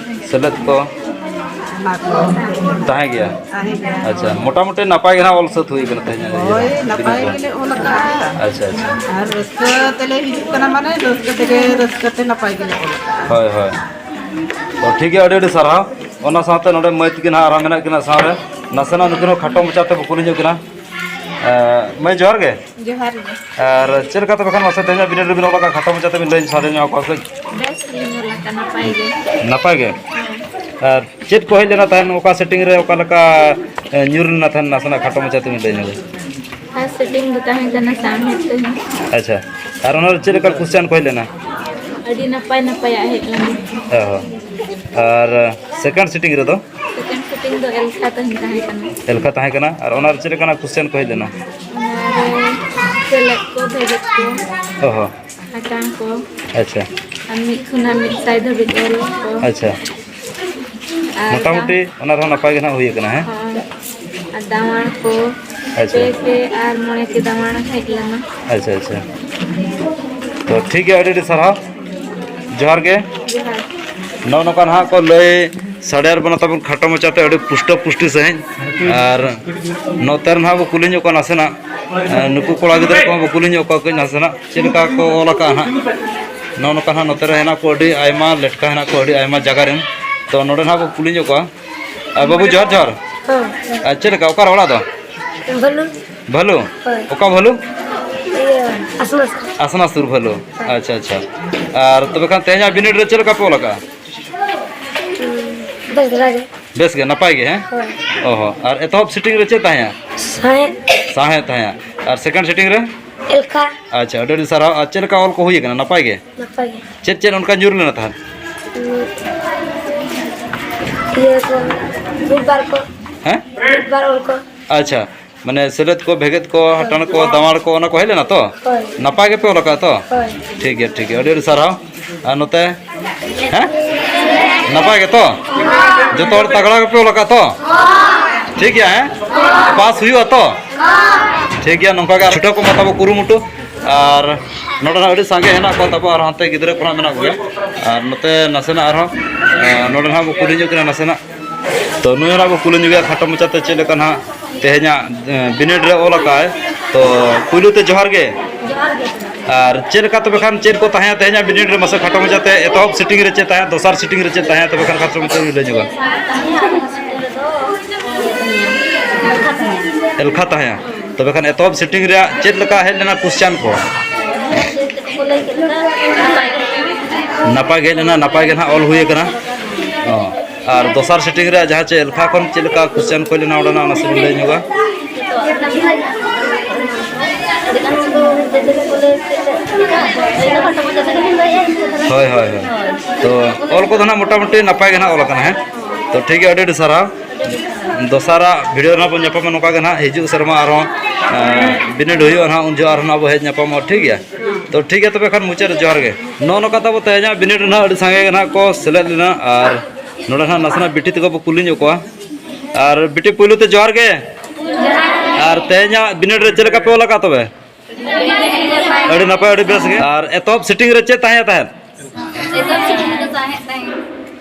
ᱥᱮᱞᱮᱫ ᱠᱚ ᱚᱱᱟ ᱠᱚ᱾ ᱛᱟᱦᱮᱸ ᱜᱮᱭᱟ? ᱛᱟᱦᱮᱸ ᱜᱮᱭᱟ᱾ ᱟᱪᱪᱷᱟ, ᱢᱚᱴᱟᱢᱩᱴᱤ ᱱᱟᱯᱟᱭ ᱜᱮ ᱱᱟᱦᱟᱜ ᱚᱞ ᱥᱟᱹᱛ ᱦᱩᱭ ᱠᱟᱱᱟ ᱛᱮᱦᱮᱧᱟᱜ ᱤᱭᱟᱹ ᱦᱳᱭ, ᱫᱚ, ᱱᱟᱯᱟᱭ ᱵᱤᱱᱤᱰ ᱫᱚ᱾ ᱜᱮᱞᱮ ᱚᱞ ᱟᱠᱟᱫᱼᱟ᱾ ᱟᱪᱪᱷᱟ, ᱟᱪᱪᱷᱟ᱾ ᱟᱨ ᱨᱟᱹᱥᱠᱟᱹ ᱛᱮᱞᱮ ᱦᱤᱡᱩᱜ ᱠᱟᱱᱟ, ᱢᱟᱱᱮ ᱨᱟᱹᱥᱠᱟᱹ ᱛᱮᱜᱮ, ᱨᱟᱹᱥᱠᱟᱹ ᱛᱮ ᱱᱟᱯᱟᱭ ᱜᱮᱞᱮ ᱚᱞ ᱟᱠᱟᱫᱼᱟ᱾ ᱦᱳᱭ, ᱦᱳᱭ᱾ ᱛᱚ, ᱴᱷᱤᱠ ᱜᱮᱭᱟ, ᱟᱹᱰᱤ ᱟᱹᱰᱤ ᱥᱟᱨᱦᱟᱣ᱾ ᱚᱱᱟ ᱥᱟᱶᱛᱮ ᱱᱚᱰᱮ ᱢᱟᱹᱭ ᱛᱟᱹᱠᱤᱱ ᱦᱟᱸᱜ ᱟᱨᱦᱚᱸ ᱢᱮᱱᱟᱜ ᱠᱤᱱᱟ ᱥᱟᱶᱨᱮ, ᱱᱟᱥᱮᱱᱟᱜ ᱱᱩᱠᱤᱱ ᱦᱚᱸ ᱠᱷᱟᱴᱚ ᱢᱟᱪᱷᱟ ᱛᱮ ᱵᱚ ᱠᱩᱞᱤ ᱧᱚᱜ ᱠᱤᱱᱟ᱾ ᱮᱸ, ᱢᱟᱹᱭ, ᱡᱚᱦᱟᱨ ᱜᱮ᱾ ᱡᱚᱦᱟᱨ ᱜᱮ᱾ ᱟᱨ ᱪᱮᱫ ᱞᱮᱠᱟ ᱛᱚᱵᱮ ᱠᱷᱟᱱ ᱢᱟᱥᱮ ᱛᱮᱦᱮᱧᱟᱜ ᱵᱤᱱᱤᱰ ᱨᱮᱵᱤᱱ ᱚᱞ ᱟᱠᱟᱫ, ᱠᱷᱟᱴᱚ ᱢᱟᱪᱷᱟ ᱛᱮᱵᱤᱱ ᱞᱟᱹᱭ ᱥᱟᱰᱮ ᱧᱚᱜ ᱟᱠᱚᱣᱟ ᱠᱟᱹᱡ? ᱵᱮᱥ ᱜᱮᱞᱤᱧ ᱚᱞ ᱟᱠᱟᱫᱼᱟ, ᱱᱟᱯᱟᱭ ᱜᱮ᱾ ᱱᱟᱯᱟᱭ ᱜᱮ? ᱦᱮᱸ᱾ ᱟᱨ ᱪᱮᱫ ᱠᱚ ᱦᱮᱡ ᱞᱮᱱᱟ ᱛᱟᱦᱮᱱ, ᱚᱠᱟ ᱥᱤᱴᱤᱝ ᱨᱮ ᱚᱠᱟ ᱞᱮᱠᱟ, ᱮ, ᱧᱩᱨ ᱞᱮᱱᱟ ᱛᱟᱦᱮᱱ, ᱱᱟᱥᱮᱱᱟᱜ ᱠᱷᱟᱴᱚ ᱢᱟᱪᱷᱟ ᱛᱮᱵᱤᱱ ᱞᱟᱹᱭ ᱧᱚᱜᱟ? ᱯᱷᱟᱥᱴ ᱥᱤᱴᱤᱝ ᱫᱚ ᱛᱟᱦᱮᱸ ᱠᱟᱱᱟ ᱥᱟᱶᱦᱮᱫ ᱛᱮ᱾ ᱟᱪᱪᱷᱟ, ᱟᱨ ᱚᱱᱟ ᱨᱮ ᱪᱮᱫ ᱞᱮᱠᱟ ᱠᱚᱥᱪᱟᱱ ᱠᱚ ᱦᱮᱡ ᱞᱮᱱᱟ? ᱟᱹᱰᱤ ᱱᱟᱯᱟᱭ ᱱᱟᱯᱟᱭᱟᱜ ᱦᱮᱡ ᱞᱮᱱᱟ᱾ ᱚ ᱦᱚᱸ᱾ ᱟᱨ ᱥᱮᱠᱮᱱᱰ ᱥᱤᱴᱤᱝ ᱨᱮᱫᱚ? ᱥᱮᱠᱮᱱᱰ ᱥᱤᱴᱤᱝ ᱫᱚ ᱮᱞᱠᱷᱟ ᱛᱟᱦᱮᱸ, ᱛᱟᱦᱮᱸ ᱠᱟᱱᱟ᱾ ᱮᱞᱠᱷᱟ ᱛᱟᱦᱮᱸ ᱠᱟᱱᱟ᱾ ᱟᱨ ᱚᱱᱟ ᱨᱮ ᱪᱮᱫ ᱞᱮᱠᱟᱱᱟᱜ ᱠᱚᱥᱪᱟᱱ ᱠᱚ ᱦᱮᱡ ᱞᱮᱱᱟ? ᱚᱱᱟ ᱨᱮ ᱥᱮᱞᱮᱫ ᱠᱚ, ᱵᱷᱮᱡᱮᱫ ᱠᱚ, ᱚ ᱦᱚᱸ᱾ ᱦᱟᱛᱟᱝ ᱠᱚ᱾ ᱟᱪᱪᱷᱟ᱾ ᱟᱨ ᱢᱤᱫ ᱠᱷᱚᱱᱟᱜ ᱢᱤᱫ ᱥᱟᱭ ᱫᱷᱟᱹᱵᱤᱡ ᱚᱞ ᱠᱚ᱾ ᱟᱪᱪᱷᱟ᱾ ᱟᱨ ᱢᱚᱴᱟᱢᱩᱴᱤ ᱚᱱᱟ ᱨᱮᱦᱚᱸ ᱱᱟᱯᱟᱭ ᱜᱮ ᱱᱟᱦᱟᱜ ᱦᱩᱭ ᱟᱠᱟᱱᱟ, ᱦᱮᱸ? ᱦᱳᱭ᱾ ᱟᱨ ᱫᱟᱣᱟᱲ ᱠᱚ, ᱟᱪᱪᱷᱟ᱾ ᱯᱮ ᱯᱮ ᱟᱨ ᱢᱚᱬᱮ ᱯᱮ ᱫᱟᱣᱟᱲ ᱦᱮᱡ ᱞᱮᱱᱟ᱾ ᱟᱪᱪᱷᱟ, ᱟᱪᱪᱷᱟ᱾ ᱛᱚ, ᱴᱷᱤᱠ ᱜᱮᱭᱟ, ᱟᱹᱰᱤ ᱟᱹᱰᱤ ᱥᱟᱨᱦᱟᱣ᱾ ᱡᱚᱦᱟᱨ ᱜᱮ᱾ ᱡᱚᱦᱟᱨ᱾ ᱱᱚᱜᱼᱚ ᱱᱚᱝᱠᱟ ᱱᱟᱦᱟᱜ ᱠᱚ ᱞᱟᱹᱭ ᱥᱟᱰᱮᱭᱟᱫ ᱵᱚᱱᱟ ᱛᱟᱵᱚᱱ ᱠᱷᱟᱴᱚ ᱢᱟᱪᱷᱟᱛᱮ, ᱟᱹᱰᱤ ᱯᱩᱥᱴᱟᱹ ᱯᱩᱥᱴᱤ ᱥᱟᱺᱦᱤᱡ᱾ ᱟᱨ ᱱᱚᱛᱮ ᱨᱮ ᱱᱟᱦᱟᱜ ᱵᱚ ᱠᱩᱞᱤ ᱧᱚᱜ ᱠᱚᱣᱟ ᱱᱟᱥᱮᱱᱟᱜ᱾ ᱱᱩᱠᱩ ᱠᱚᱲᱟ ᱜᱤᱫᱽᱨᱟᱹ ᱠᱚᱦᱚᱸ ᱵᱚ ᱠᱩᱞᱤ ᱧᱚᱜ ᱠᱚᱣᱟ ᱠᱟᱹᱡ ᱱᱟᱥᱮᱱᱟᱜ ᱪᱮᱫ ᱞᱮᱠᱟ ᱠᱚ ᱚᱞ ᱟᱠᱟᱫᱼᱟ ᱦᱟᱸᱜ᱾ ᱱᱚᱜᱼᱚ ᱱᱚᱝᱠᱟ ᱦᱟᱸᱜ ᱱᱚᱛᱮ ᱨᱮ ᱦᱮᱱᱟᱜ ᱠᱚ, ᱟᱹᱰᱤ ᱟᱭᱢᱟ ᱞᱮᱴᱠᱟ ᱦᱮᱱᱟᱜ ᱠᱚ ᱟᱹᱰᱤ ᱟᱭᱢᱟ ᱡᱟᱭᱜᱟ ᱨᱮᱱ᱾ ᱛᱚ ᱱᱚᱰᱮ ᱱᱟᱦᱟᱜ ᱵᱚ ᱠᱩᱞᱤ ᱧᱚᱜ ᱠᱚᱣᱟ᱾ ᱟᱨ ᱵᱟᱹᱵᱩ, ᱡᱚᱦᱟᱨ ᱡᱚᱦᱟᱨ᱾ ᱦᱮᱸ᱾ ᱟᱨ ᱪᱮᱫ ᱞᱮᱠᱟ, ᱚᱠᱟᱨᱮ ᱚᱲᱟᱜ ᱫᱚ? ᱵᱷᱟᱹᱞᱩ᱾ ᱵᱷᱟᱹᱞᱩ? ᱦᱳᱭ᱾ ᱚᱠᱟ ᱵᱷᱟᱹᱞᱩ? ᱤᱭᱟᱹ, ᱟᱥᱱᱟᱥ᱾ ᱟᱥᱱᱟᱥᱩᱨ ᱵᱷᱟᱹᱞᱩ᱾ ᱦᱳᱭ᱾ ᱟᱪᱪᱷᱟ, ᱟᱪᱪᱷᱟ᱾ ᱟᱨ ᱛᱚᱵᱮ ᱠᱷᱟᱱ ᱛᱮᱦᱮᱧᱟᱜ ᱵᱤᱱᱤᱰ ᱨᱮ ᱪᱮᱫ ᱞᱮᱠᱟ ᱯᱮ ᱚᱞ ᱟᱠᱟᱜᱼᱟ? ᱦᱩᱸ, ᱵᱮᱥ ᱫᱷᱟᱨᱟ ᱜᱮ᱾ ᱵᱮᱥ ᱜᱮ, ᱱᱟᱯᱟᱭ ᱜᱮ, ᱦᱮᱸ? ᱦᱳᱭ᱾ ᱚ ᱦᱚᱸ᱾ ᱟᱨ ᱮᱛᱚᱦᱚᱵ ᱥᱤᱴᱤᱝ ᱨᱮ ᱪᱮᱫ ᱛᱟᱦᱮᱸᱭᱟ? ᱥᱟᱶᱦᱮᱫ᱾ ᱥᱟᱶᱦᱮᱫ ᱛᱟᱦᱮᱸᱭᱟ᱾ ᱟᱨ ᱥᱮᱠᱮᱱᱰ ᱥᱤᱴᱤᱝ ᱨᱮ? ᱮᱞᱠᱷᱟ᱾ ᱟᱪᱪᱷᱟ, ᱟᱹᱰᱤ ᱟᱹᱰᱤ ᱥᱟᱨᱦᱟᱣ᱾ ᱟᱨ ᱪᱮᱫ ᱞᱮᱠᱟ ᱚᱞ ᱠᱚ ᱦᱩᱭ ᱟᱠᱟᱱᱟ? ᱱᱟᱯᱟᱭ ᱜᱮ? ᱱᱟᱯᱟᱭ ᱜᱮ᱾ ᱪᱮᱫ ᱪᱮᱫ ᱚᱱᱠᱟ ᱧᱩᱨ ᱞᱮᱱᱟ ᱛᱟᱦᱮᱸᱫ? ᱩᱸ, ᱤᱭᱟᱹ ᱠᱚ, ᱵᱩᱫᱷᱵᱟᱨ ᱠᱚ᱾ ᱦᱮᱸ? ᱵᱩᱫᱷᱵᱟᱨ ᱚᱞ ᱠᱚ᱾ ᱟᱪᱪᱷᱟ, ᱢᱟᱱᱮ ᱥᱮᱞᱮᱫ ᱠᱚ, ᱵᱷᱮᱜᱮᱫ ᱠᱚ, ᱦᱟᱹᱴᱟᱬ ᱠᱚ, ᱫᱟᱢᱟᱲ ᱠᱚ, ᱚᱱᱟ ᱠᱚ ᱦᱮᱡ ᱞᱮᱱᱟ ᱛᱚ? ᱦᱳᱭ᱾ ᱱᱟᱯᱟᱭ ᱜᱮᱯᱮ ᱚᱞ ᱟᱠᱟᱫᱼᱟ ᱛᱚ? ᱦᱳᱭ᱾ ᱴᱷᱤᱠ ᱜᱮᱭᱟ, ᱴᱷᱤᱠ ᱜᱮᱭᱟ, ᱟᱹᱰᱤ ᱟᱹᱰᱤ ᱥᱟᱨᱦᱟᱣ᱾ ᱟᱨ ᱱᱚᱛᱮ, ᱦᱮᱸ? ᱱᱟᱯᱟᱭ ᱜᱮᱛᱚ? ᱡᱚᱛᱚ ᱦᱚᱲ ᱛᱟᱜᱲᱟ ᱜᱮᱯᱮ ᱚᱞ ᱟᱠᱟᱫ ᱛᱚ? ᱴᱷᱤᱠ ᱜᱮᱭᱟ, ᱦᱮᱸ? ᱯᱟᱥ ᱦᱩᱭᱩᱜᱼᱟ ᱛᱚ? ᱴᱷᱤᱠ ᱜᱮᱭᱟ, ᱱᱚᱝᱠᱟ ᱜᱮ ᱟᱨ ᱪᱷᱩᱴᱟᱹᱣ ᱠᱚᱜ ᱢᱟ ᱛᱟᱵᱚ ᱠᱩᱨᱩᱢᱩᱴᱩ᱾ ᱟᱨ ᱱᱚᱰᱮ ᱦᱚᱸ ᱟᱹᱰᱤ ᱥᱟᱸᱜᱮ ᱦᱮᱱᱟᱜ ᱠᱚᱣᱟ ᱛᱟᱵᱚ, ᱟᱨ ᱦᱟᱱᱛᱮ ᱜᱤᱫᱽᱨᱟᱹ ᱠᱚ ᱦᱟᱸᱜ ᱢᱮᱱᱟᱜ ᱠᱚᱜᱮᱭᱟ᱾ ᱟᱨ ᱱᱚᱛᱮ ᱱᱟᱥᱮᱱᱟᱜ ᱟᱨᱦᱚᱸ, ᱮᱸ, ᱱᱚᱰᱮ ᱦᱟᱸᱜ ᱵᱚ ᱠᱩᱞᱤ ᱧᱚᱜ ᱠᱤᱱᱟ ᱱᱟᱥᱮᱱᱟᱜ᱾ ᱛᱚ, ᱱᱩᱭ ᱦᱚᱸ ᱱᱟᱜ ᱵᱚ ᱠᱩᱞᱤ ᱧᱚᱜᱮᱭᱟ ᱠᱷᱟᱴᱚ ᱢᱟᱪᱷᱟᱛᱮ ᱪᱮᱫ ᱞᱮᱠᱟ ᱱᱟᱦᱟᱜ ᱛᱮᱦᱮᱧᱟᱜ, ᱮᱸ, ᱵᱤᱱᱤᱰ ᱨᱮ ᱚᱞ ᱟᱠᱟᱫᱼᱟᱭ᱾ ᱛᱚ, ᱯᱩᱭᱞᱩ ᱛᱮ ᱡᱚᱦᱟᱨ ᱜᱮ᱾ ᱡᱚᱦᱟᱨ ᱜᱮ᱾ ᱟᱨ ᱪᱮᱫ ᱞᱮᱠᱟ ᱛᱚᱵᱮ ᱠᱷᱟᱱ ᱪᱮᱫ ᱠᱚ ᱛᱟᱦᱮᱸᱭᱟ ᱛᱮᱦᱮᱧᱟᱜ ᱵᱤᱱᱤᱰ ᱨᱮ? ᱢᱟᱥᱮ ᱠᱷᱟᱴᱚ ᱢᱟᱪᱷᱟᱛᱮ ᱮᱛᱚᱦᱚᱵ ᱥᱤᱴᱤᱝ ᱨᱮ ᱪᱮᱫ ᱛᱟᱦᱮᱸᱭᱟ, ᱫᱚᱥᱟᱨ ᱥᱤᱴᱤᱝ ᱨᱮ ᱪᱮᱫ ᱛᱟᱦᱮᱸᱭᱟ, ᱛᱚᱵᱮ ᱠᱷᱟᱱ ᱠᱷᱟᱴᱚ ᱢᱟᱪᱷᱟᱛᱮ ᱞᱟᱹᱭ ᱧᱚᱜᱟ᱾ ᱮᱞᱠᱷᱟ ᱛᱟᱦᱮᱸᱭᱟ᱾ ᱛᱚᱵᱮ ᱠᱷᱟᱱ ᱮᱛᱚᱦᱚᱵ ᱥᱤᱴᱤᱝ ᱨᱮᱭᱟᱜ ᱪᱮᱫ ᱞᱮᱠᱟ ᱦᱮᱡ ᱞᱮᱱᱟ ᱠᱚᱥᱪᱟᱱ ᱠᱚ? ᱱᱟᱯᱟᱭ ᱜᱮ ᱦᱮᱡ ᱞᱮᱱᱟ, ᱱᱟᱯᱟᱭ ᱜᱮ ᱱᱟᱦᱟᱜ ᱚᱞ ᱦᱩᱭ ᱟᱠᱟᱱᱟ᱾ ᱚ, ᱟᱨ ᱫᱚᱥᱟᱨ ᱥᱤᱴᱤᱝ ᱨᱮᱭᱟᱜ ᱡᱟᱦᱟᱸ ᱪᱮ ᱮᱞᱠᱷᱟ ᱠᱷᱚᱱ ᱪᱮᱫ ᱞᱮᱠᱟ ᱠᱚᱥᱪᱟᱱ ᱠᱚ ᱦᱮᱡ ᱞᱮᱱᱟ, ᱚᱸᱰᱮᱱᱟᱜ ᱱᱟᱥᱮ ᱵᱤᱱ ᱞᱟᱹᱭ ᱧᱚᱜᱟ᱾ ᱦᱳᱭ, ᱦᱳᱭ, ᱦᱳᱭ᱾ ᱛᱚ, ᱚᱞ ᱠᱚᱫᱚ ᱱᱟᱦᱟᱜ ᱢᱚᱴᱟᱢᱩᱴᱤ ᱱᱟᱯᱟᱭ ᱜᱮ ᱱᱟᱦᱟᱜ ᱚᱞ ᱟᱠᱟᱱᱟ, ᱦᱮᱸ? ᱛᱚ, ᱴᱷᱤᱠ ᱜᱮᱭᱟ, ᱟᱹᱰᱤ ᱟᱹᱰᱤ ᱥᱟᱨᱦᱟᱣ᱾ ᱫᱚᱥᱟᱨᱟᱜ ᱵᱷᱤᱰᱤᱭᱳ ᱨᱮ ᱱᱟᱦᱟᱜ ᱵᱚᱱ ᱧᱟᱯᱟᱢᱟ ᱱᱚᱝᱠᱟ ᱜᱮ ᱱᱟᱦᱟᱜ᱾ ᱦᱤᱡᱩᱜ ᱥᱮᱨᱢᱟ ᱟᱨᱦᱚᱸ, ᱮᱸ, ᱵᱤᱱᱤᱰ ᱦᱩᱭᱩᱜᱼᱟ ᱱᱟᱦᱟᱜ, ᱩᱱ ᱡᱚᱦᱚᱜ ᱟᱨᱦᱚᱸ ᱱᱟᱦᱟᱜ ᱵᱚ ᱦᱮᱡ ᱧᱟᱯᱟᱢᱚᱜᱼᱟ, ᱴᱷᱤᱠ ᱜᱮᱭᱟ? ᱛᱚ, ᱴᱷᱤᱠ ᱜᱮᱭᱟ, ᱛᱚᱵᱮ ᱠᱷᱟᱱ ᱢᱩᱪᱟᱹᱫ ᱨᱮ ᱡᱚᱦᱟᱨ ᱜᱮ᱾ ᱱᱚᱜᱼᱚ ᱱᱚᱝᱠᱟ ᱛᱟᱵᱚ ᱛᱮᱦᱮᱧᱟᱜ ᱵᱤᱱᱤᱰ ᱨᱮ ᱱᱟᱦᱟᱜ ᱟᱹᱰᱤ ᱥᱟᱸᱜᱮ ᱜᱮ ᱱᱟᱦᱟᱜ ᱠᱚ ᱥᱮᱞᱮᱫ ᱞᱮᱱᱟ, ᱟᱨ ᱱᱚᱰᱮ ᱱᱟᱦᱟᱜ ᱱᱟᱥᱮᱱᱟᱜ ᱵᱤᱴᱤ ᱛᱟᱠᱚ ᱵᱚ ᱠᱩᱞᱤ ᱧᱚᱜ ᱠᱚᱣᱟ᱾ ᱟᱨ ᱵᱤᱴᱤ, ᱯᱩᱭᱞᱩ ᱛᱮ ᱡᱚᱦᱟᱨ ᱜᱮ᱾ ᱟᱨ ᱛᱮᱦᱮᱧᱟᱜ ᱵᱤᱱᱤᱰ ᱨᱮ ᱪᱮᱫ ᱞᱮᱠᱟ ᱯᱮ ᱚᱞ ᱟᱠᱟᱫ ᱛᱚᱵᱮ? ᱟᱹᱰᱤ ᱱᱟᱯᱟᱭ, ᱟᱹᱰᱤ ᱵᱮᱥ ᱜᱮ᱾ ᱟᱨ ᱮᱛᱚᱦᱚᱵ ᱥᱤᱴᱤᱝ ᱨᱮ ᱪᱮᱫ ᱛᱟᱦᱮᱸ ᱛᱟᱦᱮᱸᱫ? ᱮᱛᱚᱦᱚᱵ ᱥᱤᱴᱤᱝ ᱨᱮᱫᱚ ᱥᱟᱶᱦᱮᱫ ᱛᱟᱦᱮᱸ᱾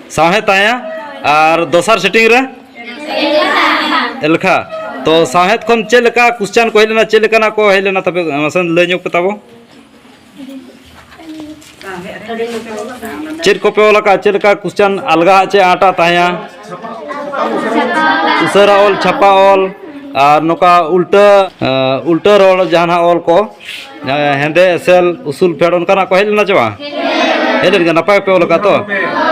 ᱥᱟᱶᱦᱮᱫ ᱛᱟᱦᱮᱸ᱾ ᱟᱨ ᱫᱚᱥᱟᱨ ᱥᱤᱴᱤᱝ ᱨᱮ? ᱮᱞᱠᱷᱟ᱾ ᱛᱚ ᱥᱟᱶᱦᱮᱫ ᱠᱷᱚᱱ ᱪᱮᱫ ᱞᱮᱠᱟ ᱠᱚᱥᱪᱟᱱ ᱠᱚ ᱦᱮᱡ ᱞᱮᱱᱟ, ᱪᱮᱫ ᱞᱮᱠᱟᱱᱟᱜ ᱠᱚ ᱦᱮᱡ ᱞᱮᱱᱟ, ᱛᱚᱵᱮ ᱢᱟᱥᱮ ᱞᱟᱹᱭ ᱧᱚᱜ ᱯᱮ ᱛᱟᱵᱚ᱾ ᱪᱮᱫ ᱠᱚᱯᱮ ᱚᱞ ᱟᱠᱟᱫᱼᱟ, ᱪᱮᱫ ᱞᱮᱠᱟ ᱠᱚᱥᱪᱟᱱ ᱟᱞᱜᱟ ᱟᱜ ᱪᱮ ᱟᱸᱴᱟᱜ ᱛᱟᱦᱮᱸᱭᱟ? ᱩᱥᱟᱹᱨᱟ ᱚᱞ, ᱪᱷᱟᱯᱟ ᱚᱞ, ᱟᱨ ᱱᱚᱝᱠᱟ ᱩᱞᱴᱟᱹ, ᱮᱸ, ᱩᱞᱴᱟᱹ ᱨᱚᱲ ᱡᱟᱦᱟᱱᱟᱜ ᱚᱞ ᱠᱚ, ᱮᱸ, ᱦᱮᱸᱫᱮ ᱮᱥᱮᱞ ᱩᱥᱩᱞ ᱯᱷᱮᱰ ᱚᱱᱠᱟᱱᱟᱜ ᱠᱚ ᱦᱮᱡ ᱞᱮᱱᱟ ᱪᱮ ᱵᱟᱝ? ᱦᱮᱡ ᱞᱮᱱ ᱜᱮᱭᱟ, ᱱᱟᱯᱟᱭ ᱯᱮ ᱚᱞ ᱟᱠᱟᱫ ᱛᱚ?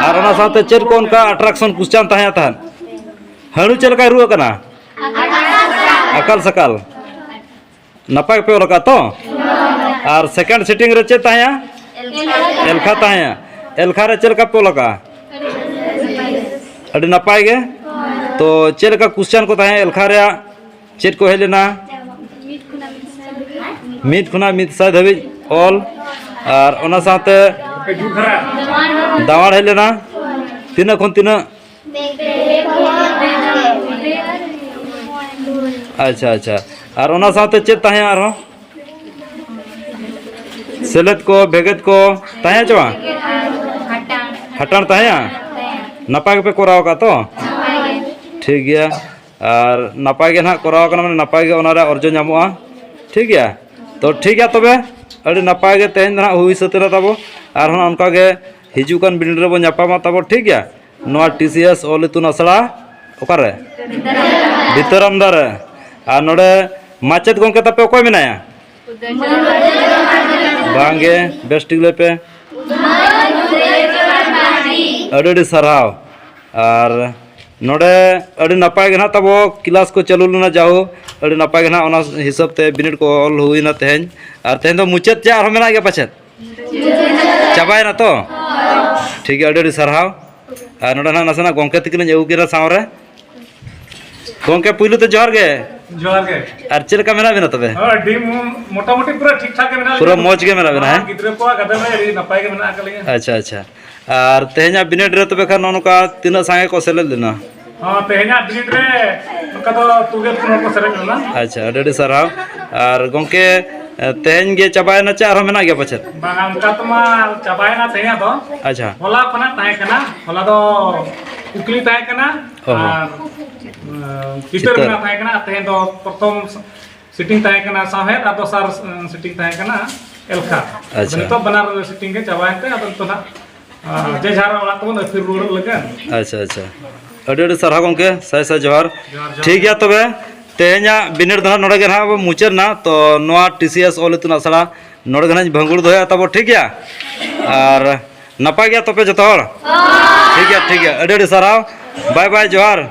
ᱟᱨ ᱚᱱᱟ ᱥᱟᱶᱛᱮ ᱪᱮᱫ ᱠᱚ ᱚᱱᱠᱟ attraction ᱠᱚᱥᱪᱟᱱ ᱛᱟᱦᱮᱸ ᱛᱟᱦᱮᱸᱫ? ᱦᱟᱹᱬᱩ ᱪᱮᱫ ᱞᱮᱠᱟᱭ ᱨᱩᱣᱟᱹᱜ ᱠᱟᱱᱟ? ᱟᱠᱟᱞ ᱥᱟᱠᱟᱞ᱾ ᱱᱟᱯᱟᱭ ᱯᱮ ᱚᱞ ᱟᱠᱟᱫ ᱛᱚ? ᱟᱨ second sitting ᱨᱮ ᱪᱮᱫ ᱛᱟᱦᱮᱸᱭᱟ? ᱮᱞᱠᱷᱟ ᱛᱟᱦᱮᱸᱭᱟ᱾ ᱮᱞᱠᱷᱟ ᱨᱮ ᱪᱮᱫ ᱞᱮᱠᱟ ᱯᱮ ᱚᱞ ᱟᱠᱟᱫᱼᱟ? ᱟᱹᱰᱤ ᱱᱟᱯᱟᱭ ᱜᱮ᱾ ᱛᱚ ᱪᱮᱫ ᱞᱮᱠᱟ ᱠᱚᱥᱪᱟᱱ ᱠᱚ ᱛᱟᱦᱮᱸ ᱮᱞᱠᱷᱟ ᱨᱮᱭᱟᱜ? ᱪᱮᱫ ᱠᱚ ᱦᱮᱡ ᱞᱮᱱᱟ? ᱢᱤᱫ ᱠᱷᱚᱱᱟᱜ ᱢᱤᱫ ᱥᱟᱭ ᱫᱷᱟᱹᱵᱤᱡ ᱚᱞ, ᱟᱨ ᱚᱱᱟ ᱥᱟᱶᱛᱮ ᱫᱟᱣᱟᱲ ᱦᱮᱡ ᱞᱮᱱᱟ᱾ ᱛᱤᱱᱟᱹᱜ ᱠᱷᱚᱱ ᱛᱤᱱᱟᱹᱜ? ᱟᱪᱪᱷᱟ, ᱟᱪᱪᱷᱟ᱾ ᱟᱨ ᱚᱱᱟ ᱥᱟᱶᱛᱮ ᱪᱮᱫ ᱛᱟᱦᱮᱸ ᱟᱨᱦᱚᱸ? ᱥᱮᱞᱮᱫ ᱠᱚ, ᱵᱷᱮᱜᱮᱫ ᱠᱚ ᱛᱟᱦᱮᱸ ᱪᱮ ᱵᱟᱝ? ᱦᱟᱴᱟᱬ ᱛᱟᱦᱮᱸᱭᱟ? ᱱᱟᱯᱟᱭ ᱜᱮᱯᱮ ᱠᱚᱨᱟᱣ ᱟᱠᱟᱫ ᱛᱚ? ᱴᱷᱤᱠ ᱜᱮᱭᱟ᱾ ᱟᱨ ᱱᱟᱯᱟᱭ ᱜᱮ ᱱᱟᱦᱟᱜ ᱠᱚᱨᱟᱣ ᱠᱟᱱᱟ, ᱢᱟᱱᱮ ᱱᱟᱯᱟᱭ ᱜᱮ ᱚᱱᱟ ᱨᱮᱭᱟᱜ ᱚᱨᱡᱚ ᱧᱟᱢᱚᱜᱼᱟ᱾ ᱴᱷᱤᱠ ᱜᱮᱭᱟ? ᱛᱚ ᱴᱷᱤᱠ ᱜᱮᱭᱟ ᱛᱚᱵᱮ, ᱟᱹᱰᱤ ᱱᱟᱯᱟᱭ ᱜᱮ ᱛᱮᱦᱮᱧ ᱫᱚ ᱱᱟᱦᱟᱜ ᱦᱩᱭ ᱥᱟᱹᱛ ᱮᱱᱟ ᱛᱟᱵᱚ᱾ ᱟᱨᱦᱚᱸ ᱚᱱᱠᱟ ᱜᱮ ᱦᱤᱡᱩᱜ ᱠᱟᱱ ᱵᱤᱱᱤᱰ ᱨᱮᱵᱚ ᱧᱟᱯᱟᱢᱟ ᱛᱟᱵᱚ, ᱴᱷᱤᱠ ᱜᱮᱭᱟ? ᱱᱚᱣᱟ ᱴᱤ ᱥᱤ ᱮᱥ ᱚᱞ ᱤᱛᱩᱱ ᱟᱥᱲᱟ ᱚᱠᱟᱨᱮ? ᱵᱷᱤᱛᱟᱹᱨᱟᱢᱫᱟ ᱨᱮ᱾ ᱟᱨ ᱱᱚᱰᱮ ᱢᱟᱪᱮᱫ ᱜᱚᱢᱠᱮ ᱛᱟᱯᱮ ᱚᱠᱚᱭ ᱢᱮᱱᱟᱭᱟ? ᱵᱟᱝᱜᱮ, ᱵᱮᱥ ᱴᱷᱤᱠ ᱞᱟᱹᱭ ᱯᱮ᱾ ᱟᱹᱰᱤ ᱟᱹᱰᱤ ᱥᱟᱨᱦᱟᱣ᱾ ᱟᱨ ᱱᱚᱰᱮ ᱟᱹᱰᱤ ᱱᱟᱯᱟᱭ ᱜᱮ ᱱᱟᱦᱟᱜ ᱛᱟᱵᱚ ᱠᱞᱟᱥ ᱠᱚ ᱪᱟᱹᱞᱩ ᱞᱮᱱᱟ, ᱡᱟᱦᱳ ᱟᱹᱰᱤ ᱱᱟᱯᱟᱭ ᱜᱮ ᱱᱟᱦᱟᱜ ᱚᱱᱟ ᱦᱤᱥᱟᱹᱵ ᱛᱮ ᱵᱤᱱᱤᱰ ᱠᱚ ᱚᱞ ᱦᱩᱭᱱᱟ ᱛᱮᱦᱮᱧ᱾ ᱟᱨ ᱛᱮᱦᱮᱧ ᱫᱚ ᱢᱩᱪᱟᱹᱫ ᱪᱮᱫ ᱟᱨᱦᱚᱸ ᱢᱮᱱᱟᱜ ᱜᱮᱭᱟ ᱯᱟᱪᱮᱫ? ᱪᱟᱵᱟᱭᱮᱱᱟ ᱛᱚ? ᱴᱷᱤᱠ ᱜᱮᱭᱟ, ᱟᱹᱰᱤ ᱟᱹᱰᱤ ᱥᱟᱨᱦᱟᱣ᱾ ᱟᱨ ᱱᱚᱰᱮ ᱱᱟᱦᱟᱜ ᱱᱟᱥᱮᱱᱟᱜ ᱜᱚᱢᱠᱮ ᱛᱟᱹᱠᱤᱱ ᱞᱤᱧ ᱟᱹᱜᱩ ᱠᱤᱱᱟ ᱥᱟᱶᱨᱮ᱾ ᱜᱚᱢᱠᱮ, ᱯᱩᱭᱞᱩ ᱛᱮ ᱡᱚᱦᱟᱨ ᱜᱮ᱾ ᱡᱚᱦᱟᱨ ᱜᱮ᱾ ᱟᱨ ᱪᱮᱫ ᱞᱮᱠᱟ ᱢᱮᱱᱟᱜ ᱵᱮᱱᱟ ᱛᱚᱵᱮ? ᱦᱳᱭ, ᱟᱹᱰᱤ ᱢᱚ-, ᱢᱚᱴᱟᱢᱩᱴᱤ ᱯᱩᱨᱟᱹ ᱴᱷᱤᱠ ᱴᱷᱟᱠ ᱜᱮ ᱢᱮᱱᱟᱜ ᱯᱩᱨᱟᱹ ᱞᱤᱧᱟ᱾ ᱢᱚᱡᱽ ᱜᱮ ᱢᱮᱱᱟᱜ ᱵᱮᱱᱟ, ᱟᱨ ᱦᱮᱸ? ᱜᱤᱫᱽᱨᱟᱹ ᱠᱚᱣᱟᱜ ᱜᱟᱫᱮᱞ ᱨᱮ ᱟᱹᱰᱤ ᱱᱟᱯᱟᱭ ᱜᱮ ᱢᱮᱱᱟᱜ ᱟᱠᱟᱫ ᱞᱤᱧᱟ᱾ ᱟᱪᱪᱷᱟ, ᱟᱪᱪᱷᱟ᱾ ᱟᱨ ᱛᱮᱦᱮᱧᱟᱜ ᱵᱤᱱᱤᱰ ᱨᱮ ᱛᱚᱵᱮ ᱠᱷᱟᱱ ᱱᱚᱜᱼᱚ ᱱᱚᱝᱠᱟ ᱛᱤᱱᱟᱹᱜ ᱥᱟᱸᱜᱮ ᱠᱚ ᱥᱮᱞᱮᱫ ᱞᱮᱱᱟ? ᱦᱚᱸ, ᱛᱮᱦᱮᱧᱟᱜ ᱵᱤᱱᱤᱰ ᱨᱮ ᱱᱚᱝᱠᱟ ᱫᱚ ᱛᱩᱜᱮ ᱯᱩᱱ ᱦᱚᱲ ᱠᱚ ᱥᱮᱞᱮᱫ ᱞᱮᱱᱟ᱾ ᱟᱪᱪᱷᱟ, ᱟᱹᱰᱤ ᱟᱹᱰᱤ ᱥᱟᱨᱦᱟᱣ᱾ ᱟᱨ ᱜᱚᱢᱠᱮ, ᱛᱮᱦᱮᱧ ᱜᱮ ᱪᱟᱵᱟᱭᱮᱱᱟ ᱪᱮ ᱟᱨᱦᱚᱸ ᱢᱮᱱᱟᱜ ᱜᱮᱭᱟ ᱯᱟᱪᱮᱫ? ᱵᱟᱝᱟ, ᱚᱱᱠᱟ ᱛᱮᱢᱟ ᱪᱟᱵᱟᱭᱮᱱᱟ ᱛᱮᱦᱮᱧᱟᱜ ᱫᱚ᱾ ᱟᱪᱪᱷᱟ᱾ ᱦᱚᱞᱟ ᱠᱷᱚᱱᱟᱜ ᱛᱟᱦᱮᱸ ᱠᱟᱱᱟ, ᱦᱚᱞᱟ ᱫᱚ ᱠᱩᱠᱞᱤ ᱛᱟᱦᱮᱸ ᱠᱟᱱᱟ᱾ ᱚ ᱦᱚᱸ᱾ ᱟᱨ ᱪᱤᱛᱟᱹᱨ ᱪᱤᱛᱟᱹᱨ᱾ ᱢᱮᱱᱟᱜ ᱛᱟᱦᱮᱸ ᱠᱟᱱᱟ᱾ ᱛᱮᱦᱮᱧ ᱫᱚ ᱯᱨᱚᱛᱷᱚᱢ ᱥᱤᱴᱤᱝ ᱛᱟᱦᱮᱸ ᱠᱟᱱᱟ ᱥᱟᱶᱦᱮᱫ ᱟᱨ ᱫᱚᱥᱟᱨ ᱥᱤᱴᱤᱝ ᱛᱟᱦᱮᱸ ᱠᱟᱱᱟ ᱮᱞᱠᱷᱟ᱾ ᱟᱪᱪᱷᱟ᱾ ᱱᱤᱛᱚᱜ ᱵᱟᱱᱟᱨ ᱥᱤᱴᱤᱝ ᱜᱮ ᱪᱟᱵᱟᱭᱮᱱ ᱛᱮ ᱟᱫᱚ ᱱᱤᱛᱚᱜ ᱱᱟᱜ ᱡᱮ ᱡᱟᱦᱟᱨ ᱚᱲᱟᱜ ᱛᱮᱵᱚᱱ ᱟᱹᱪᱩᱨ ᱨᱩᱣᱟᱹᱲᱚᱜ ᱞᱟᱹᱜᱤᱫ᱾ ᱟᱪᱪᱷᱟ, ᱟᱪᱪᱷᱟ᱾ ᱟᱹᱰᱤ ᱟᱹᱰᱤ ᱥᱟᱨᱦᱟᱣ ᱜᱚᱢᱠᱮ, ᱥᱟᱭ ᱥᱟᱭ ᱡᱚᱦᱟᱨ᱾ ᱡᱚᱦᱟᱨ, ᱡᱚᱦᱟᱨ᱾ ᱴᱷᱤᱠ ᱜᱮᱭᱟ ᱛᱚᱵᱮ, ᱛᱮᱦᱮᱧᱟᱜ ᱵᱤᱱᱤᱰ ᱫᱚ ᱦᱟᱸᱜ ᱱᱚᱰᱮ ᱜᱮ ᱦᱟᱸᱜ ᱵᱚᱱ ᱢᱩᱪᱟᱹᱫ ᱮᱱᱟ᱾ ᱛᱚ ᱱᱚᱣᱟ ᱴᱤ ᱥᱤ ᱮᱥ ᱚᱞ ᱤᱛᱩᱱ ᱟᱥᱲᱟ ᱱᱚᱰᱮ ᱜᱮ ᱦᱟᱸᱜ ᱵᱷᱟᱹᱜᱩᱲ ᱫᱚᱦᱚᱭᱟ ᱛᱟᱵᱚ, ᱴᱷᱤᱠ ᱜᱮᱭᱟ? ᱟᱨ ᱱᱟᱯᱟᱭ ᱜᱮᱭᱟ ᱛᱚᱯᱮ ᱡᱚᱛᱚ ᱦᱚᱲ? ᱴᱷᱤᱠ ᱜᱮᱭᱟ, ᱴᱷᱤᱠ ᱜᱮᱭᱟ, ᱟᱹᱰᱤ ᱟᱹᱰᱤ ᱥᱟᱨᱦᱟᱣ᱾ ᱵᱟᱭ ᱵᱟᱭ, ᱡᱚᱦᱟᱨ᱾